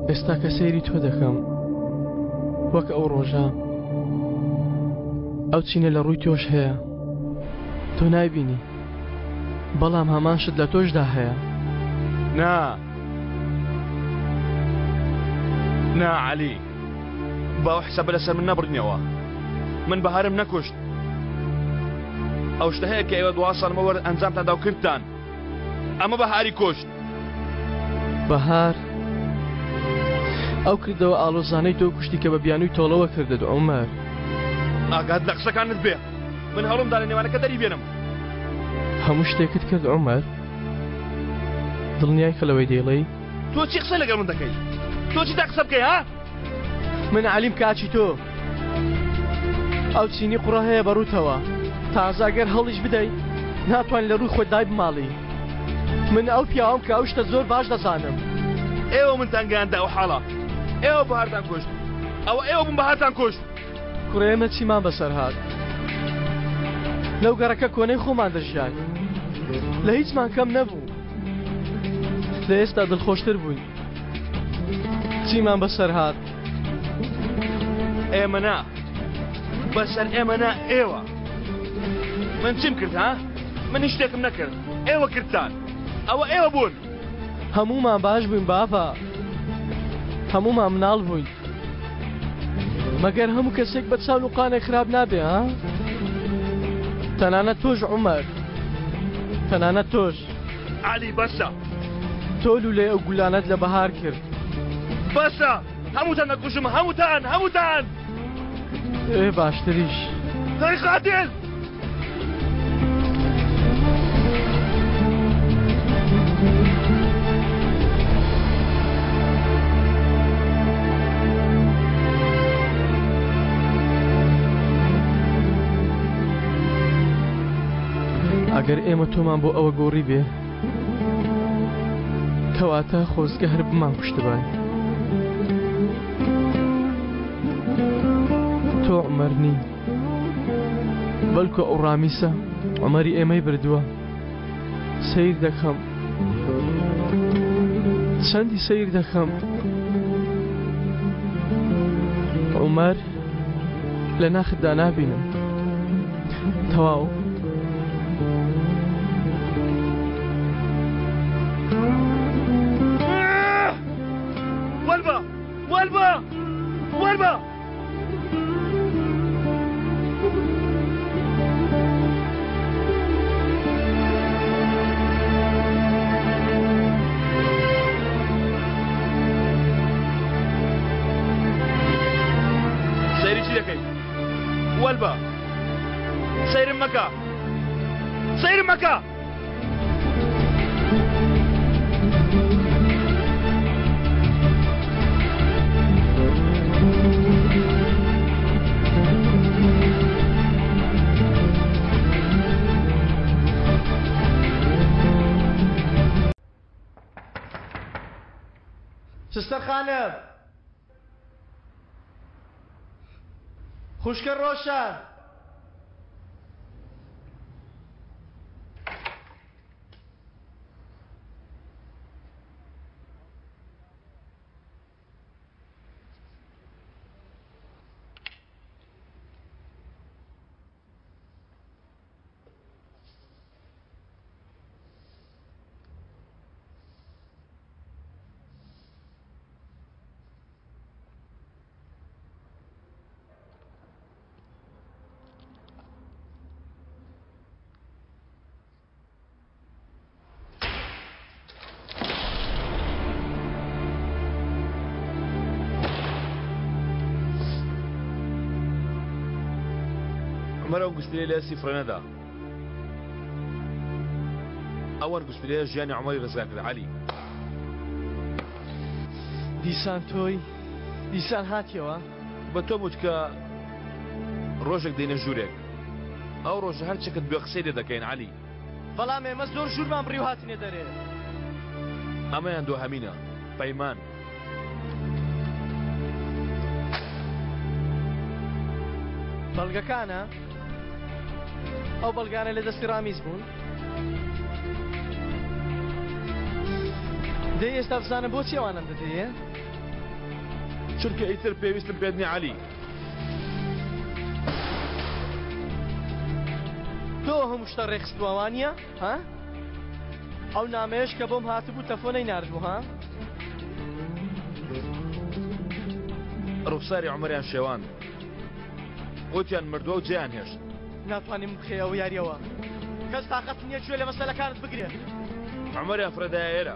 ئێستا کە سەیری تۆ دەکەم وەک ئەو ڕۆژە ئەو چینە لە ڕووی تۆش هەیە تۆ نایبینی بەڵام هەمان شت لە تۆشدا هەیە. نا نا عەلی با ئەو حسابە لەسەر من نەبڕینەوە من بەهارم نەکوشت ئەو شتە هەیە کە ئێوە دوا ساڵ لەمەوبەر ئەنجامتان دا و کردتان ئەمە بەهاری کوشت. بەهار ئەو کردەوە ئاڵۆزانەی تۆ کوشتی کە بە بیانووی تۆڵەوە کردت عومەر. ئاگات لە قسەکانت بێ من هەوڵم دا لە نێوانەکە دەری بێنم. هەموو شتێکت کرد عومەر دڵنیای کە لەوەی دەیڵێی؟ تۆ چی قسە لەگەڵ من دەکەی؟ تۆ چی تا قسە بکەی ها؟ من عەلیم کاکی تۆ ئەو چینی قوڕە هەیە بە ڕووتەوە تازە گەر هەوڵیش بدەی ناتوانانی لە ڕووی خۆت دایبماڵی من ئەو پیاوم کە ئەو شتە زۆر باش دەزانم. ئێوە منتان گەیاندە ئەو حاڵە ئێوە بەهارتان کوشت ئەوە ئێوە بوون بەهارتان کوشت. کوڕە ئێمە چیمان بەسەر هات لەو گەڕەکە کۆنەی خۆمان دەژیاین لە هیچمان کەم نەبوو لە ئێستا دڵخۆشتر بووین چیمان بەسەر هات ئێمە نا بەسەر ئێمە نا ئێوە من چیم کرد ها من هیچ شتێکم نەکرد ئێوە کردتان ئەوە ئێوە بوون هەموومان باش بووین بابە هەموومان مناڵ بووین مەگەر هەموو کەسێک بە چاو نوقانێک خراپ نابێ ها تەنانەت تۆش عومەر تەنانەت تۆش عەلی بەسە تۆ لولەی ئەو گولانەت لە بەهار کرد. بەسە هەمووتان دەکوژم هەمووتان هەمووتان ئێ باشتریش هەی قاتل ئەگەر ئێمە تۆمان بۆ ئەوە گۆڕی بێ کەواتە خۆزگە هەر بمان کوشتبای تۆ عومەر نی بەڵکو ئەو ڕامیسە عومەری ئێمەی بردووە سیر دەکەم چەندی سیر دەکەم عومەر لە ناختدا نابینم تەواو. وەلبە وەلبە وەلبە سەیری چی دەکەی وەلبە سەیرم مەکە سەیرم مەکە سستەر خانم خوشکە ڕۆشان. عومەر ئەو گوشتلەی لە دەستی فڕێ نەدا. ئەو ئەنگوستیلەیە ژیانی عومەری ڕزگار کرد عەلی. دیسان تۆی؟ دیسان هاتیەوە؟ بە تۆم وت کە ڕۆژێک دێینە ژوورێک. ئەو ڕۆژە هەر چەکت بوێ قسەی لێ دەکەین عەلی. بەڵام ئێمە زۆر ژوورمان بڕی و هاتینە دەرێ. ئەمەیان دواهەمینە پەیمان. بەڵگەکانە؟ ئەو بەڵگانە لە دەستی ڕامیز بوون؟ دەی ئێستا بزانە بۆچی ئەوانەم دەدەیێ؟ چونکە ئیتر پێویستم پێت نییە عەلی. تۆ هەموو شتە ڕێکخستووە وانییە؟ ها؟ ئەو نامەیەش کە بۆم هاتبوو تەفۆ نەیناردبوو ها؟ ڕوخساری عومەریان شێواند. وتیان مردووە و جێیان هێشت. ناتوانیم بخەیە ئەو یاریەوە. کەس تاقەتی نییە گوێ لە مەسەلەکانت بگرێ. عومەریان فڕێدایە ئێرە.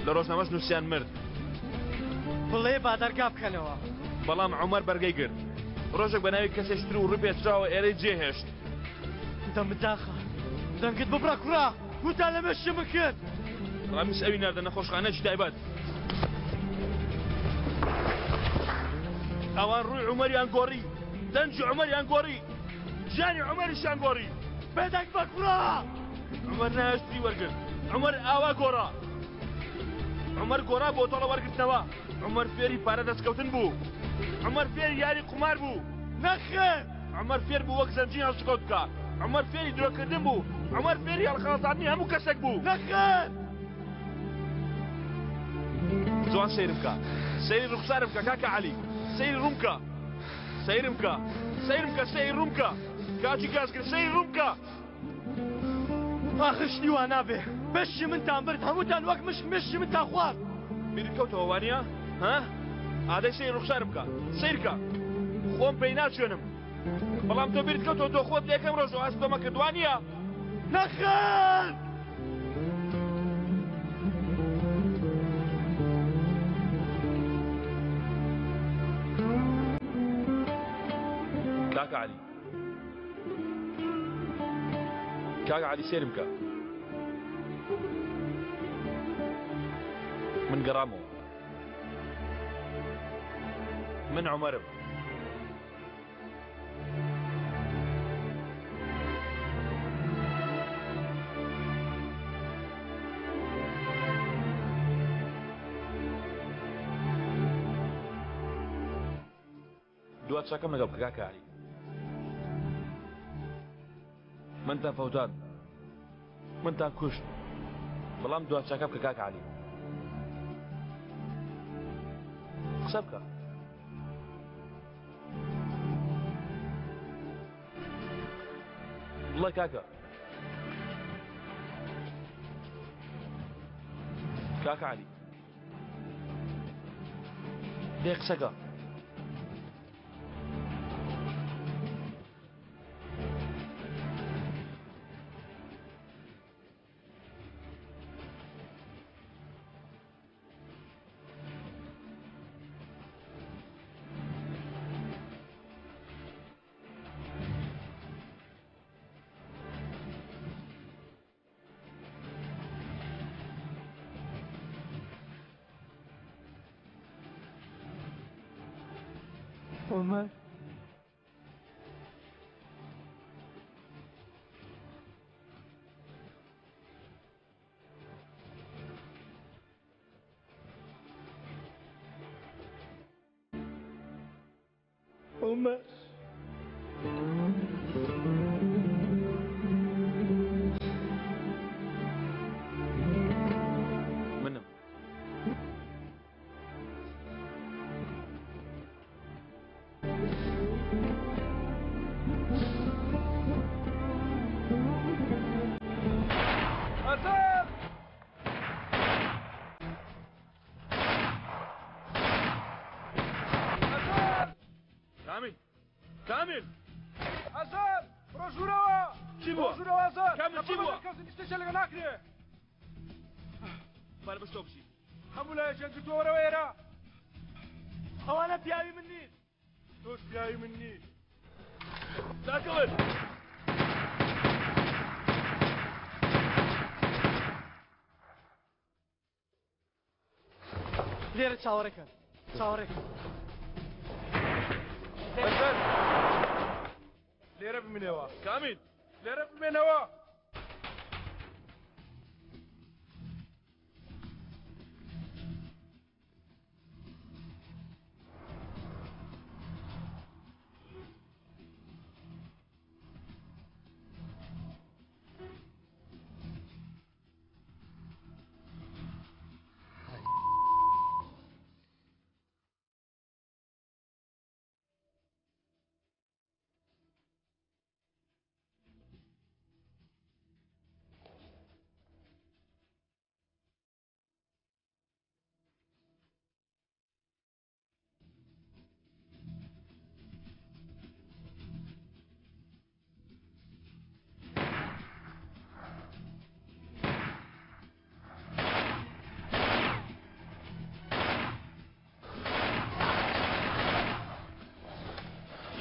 لە ڕۆژنامەش نووسیان مرد. بڵێ با دەرگا بکەنەوە. بەڵام عومەر بەرگەی گرت. ڕۆژێک بە ناوی کەسێکی تر و ڕووی پێچراوە ئێرەی جێهێشت. دەمت داخە. دەنگت ببڕە کوڕە. وتان لە مێشکی من کرد. ڕامیس ئەوی ناردە نەخۆشخانەیەکی تایبەت. ئەوان ڕووی عومەریان گۆڕی، دەنگی عومەریان گۆڕی، ژیانی عومەریشیان گۆڕی. بێدەنگ بە کوڕە! عومەر نایاشتری وەرگرت. عومەر ئاوا گۆڕا. عومەر گۆڕا بۆ تۆڵە وەرگرتنەوە. عومەر فێری پارە دەستکەوتن بوو. عومەر فێری یاری قومار بوو. نەخێر! عومەر فێر بوو وەک زەنجین هەڵسوکەوت بکا. عومەر فێری درۆکردن بوو. عومەر فێری هەڵخەڵەتاندنی هەموو کەسێک بوو. نەخێر! جوان سەیرم کە. سەیری ڕوخسارم کە کاکە عەلی. سەیری ڕووم کە. سەیرم کە. سەیرم کە سەیری ڕووم کە. کاکی گازگر سەیری ڕووم کە. ئاخر شتی وا نابێ. مێشکی منتان برد هەمووتان وەک مشک مێشکی منتان خوارد. بیرت کەوتەوە وانییە؟ ها؟ ئادەی سەیری ڕوخسارم بکە. سەیر کە. خۆم پێی ناچوێنم. بەڵام تۆ بیرت کەوتەوە تۆ خۆت لە یەکەم ڕۆژەوە هەست بەمە کرد وانییە؟ نەخێر! کاک عەلی سەیرم کە. من گەڕامەوە. من عومەرم. دوا چاکەم لەگەڵ بکە کاکە عەلی. منتان فەوتاند. منتان کوشت. بەڵام دوا چاکە بکە کاکە عەلی. قسە بکە. بڵێ کاکە. کاکە عەلی. دەی قسەکە. عومەر عومەر منم. ئەسەد! کامیل کامیل ئەزەل بڕۆ ژوورەوە چی بووە؟ بڕۆ ژوورەوە ئەزەل کامیل چی بووە؟ کەس شتێکی لەگە ناکرێ بارە بشتۆ بچی هەموو لایەکیان گرتووە وەرەوە ئێرە ئەوانە پیاوی من نین تۆش پیاوی من نی داکەون لێرە چاوەڕێکەن چاوەڕێکەن ئەزەل لێرە بمێنەوە کامیل لێرە بمێنەوە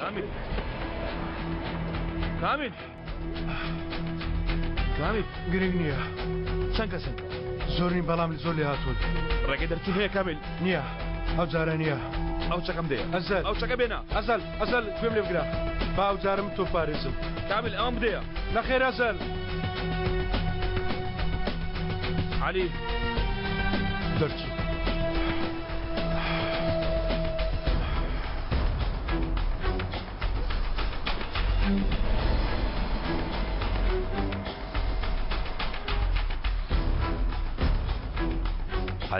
کامیل کامیل کامیل گرنگ نییە چەند کەسن زۆر نین بەڵام زۆر لێ هاتوون ڕێگەی دەرچوون هەیە کامیل نییە ئەو جارە نییە ئەو چەکەم دێ ئەزەل ئەو چەکە بێنە ئەزەل ئەزەل گوێم لێ بگرە با ئەو جارم تۆ پارێزم کامیل ئەوم بدەیە نەخێر ئەزەل عەلی دەرچوو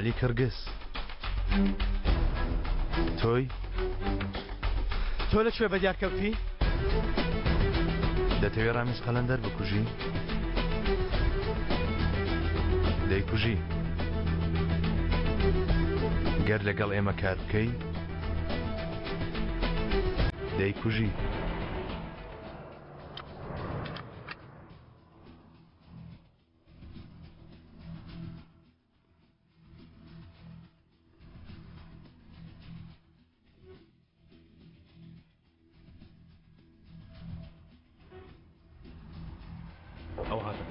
عەلی کرگس تۆی؟ تۆ لە کوێ بەدیار کەوتی؟ دەتەوێ ڕامیز قەلەندەر بکوژی؟ دەیکوژی. گەر لەگەڵ ئێمە کار بکەی دەیکوژی. ئەوە هاتن.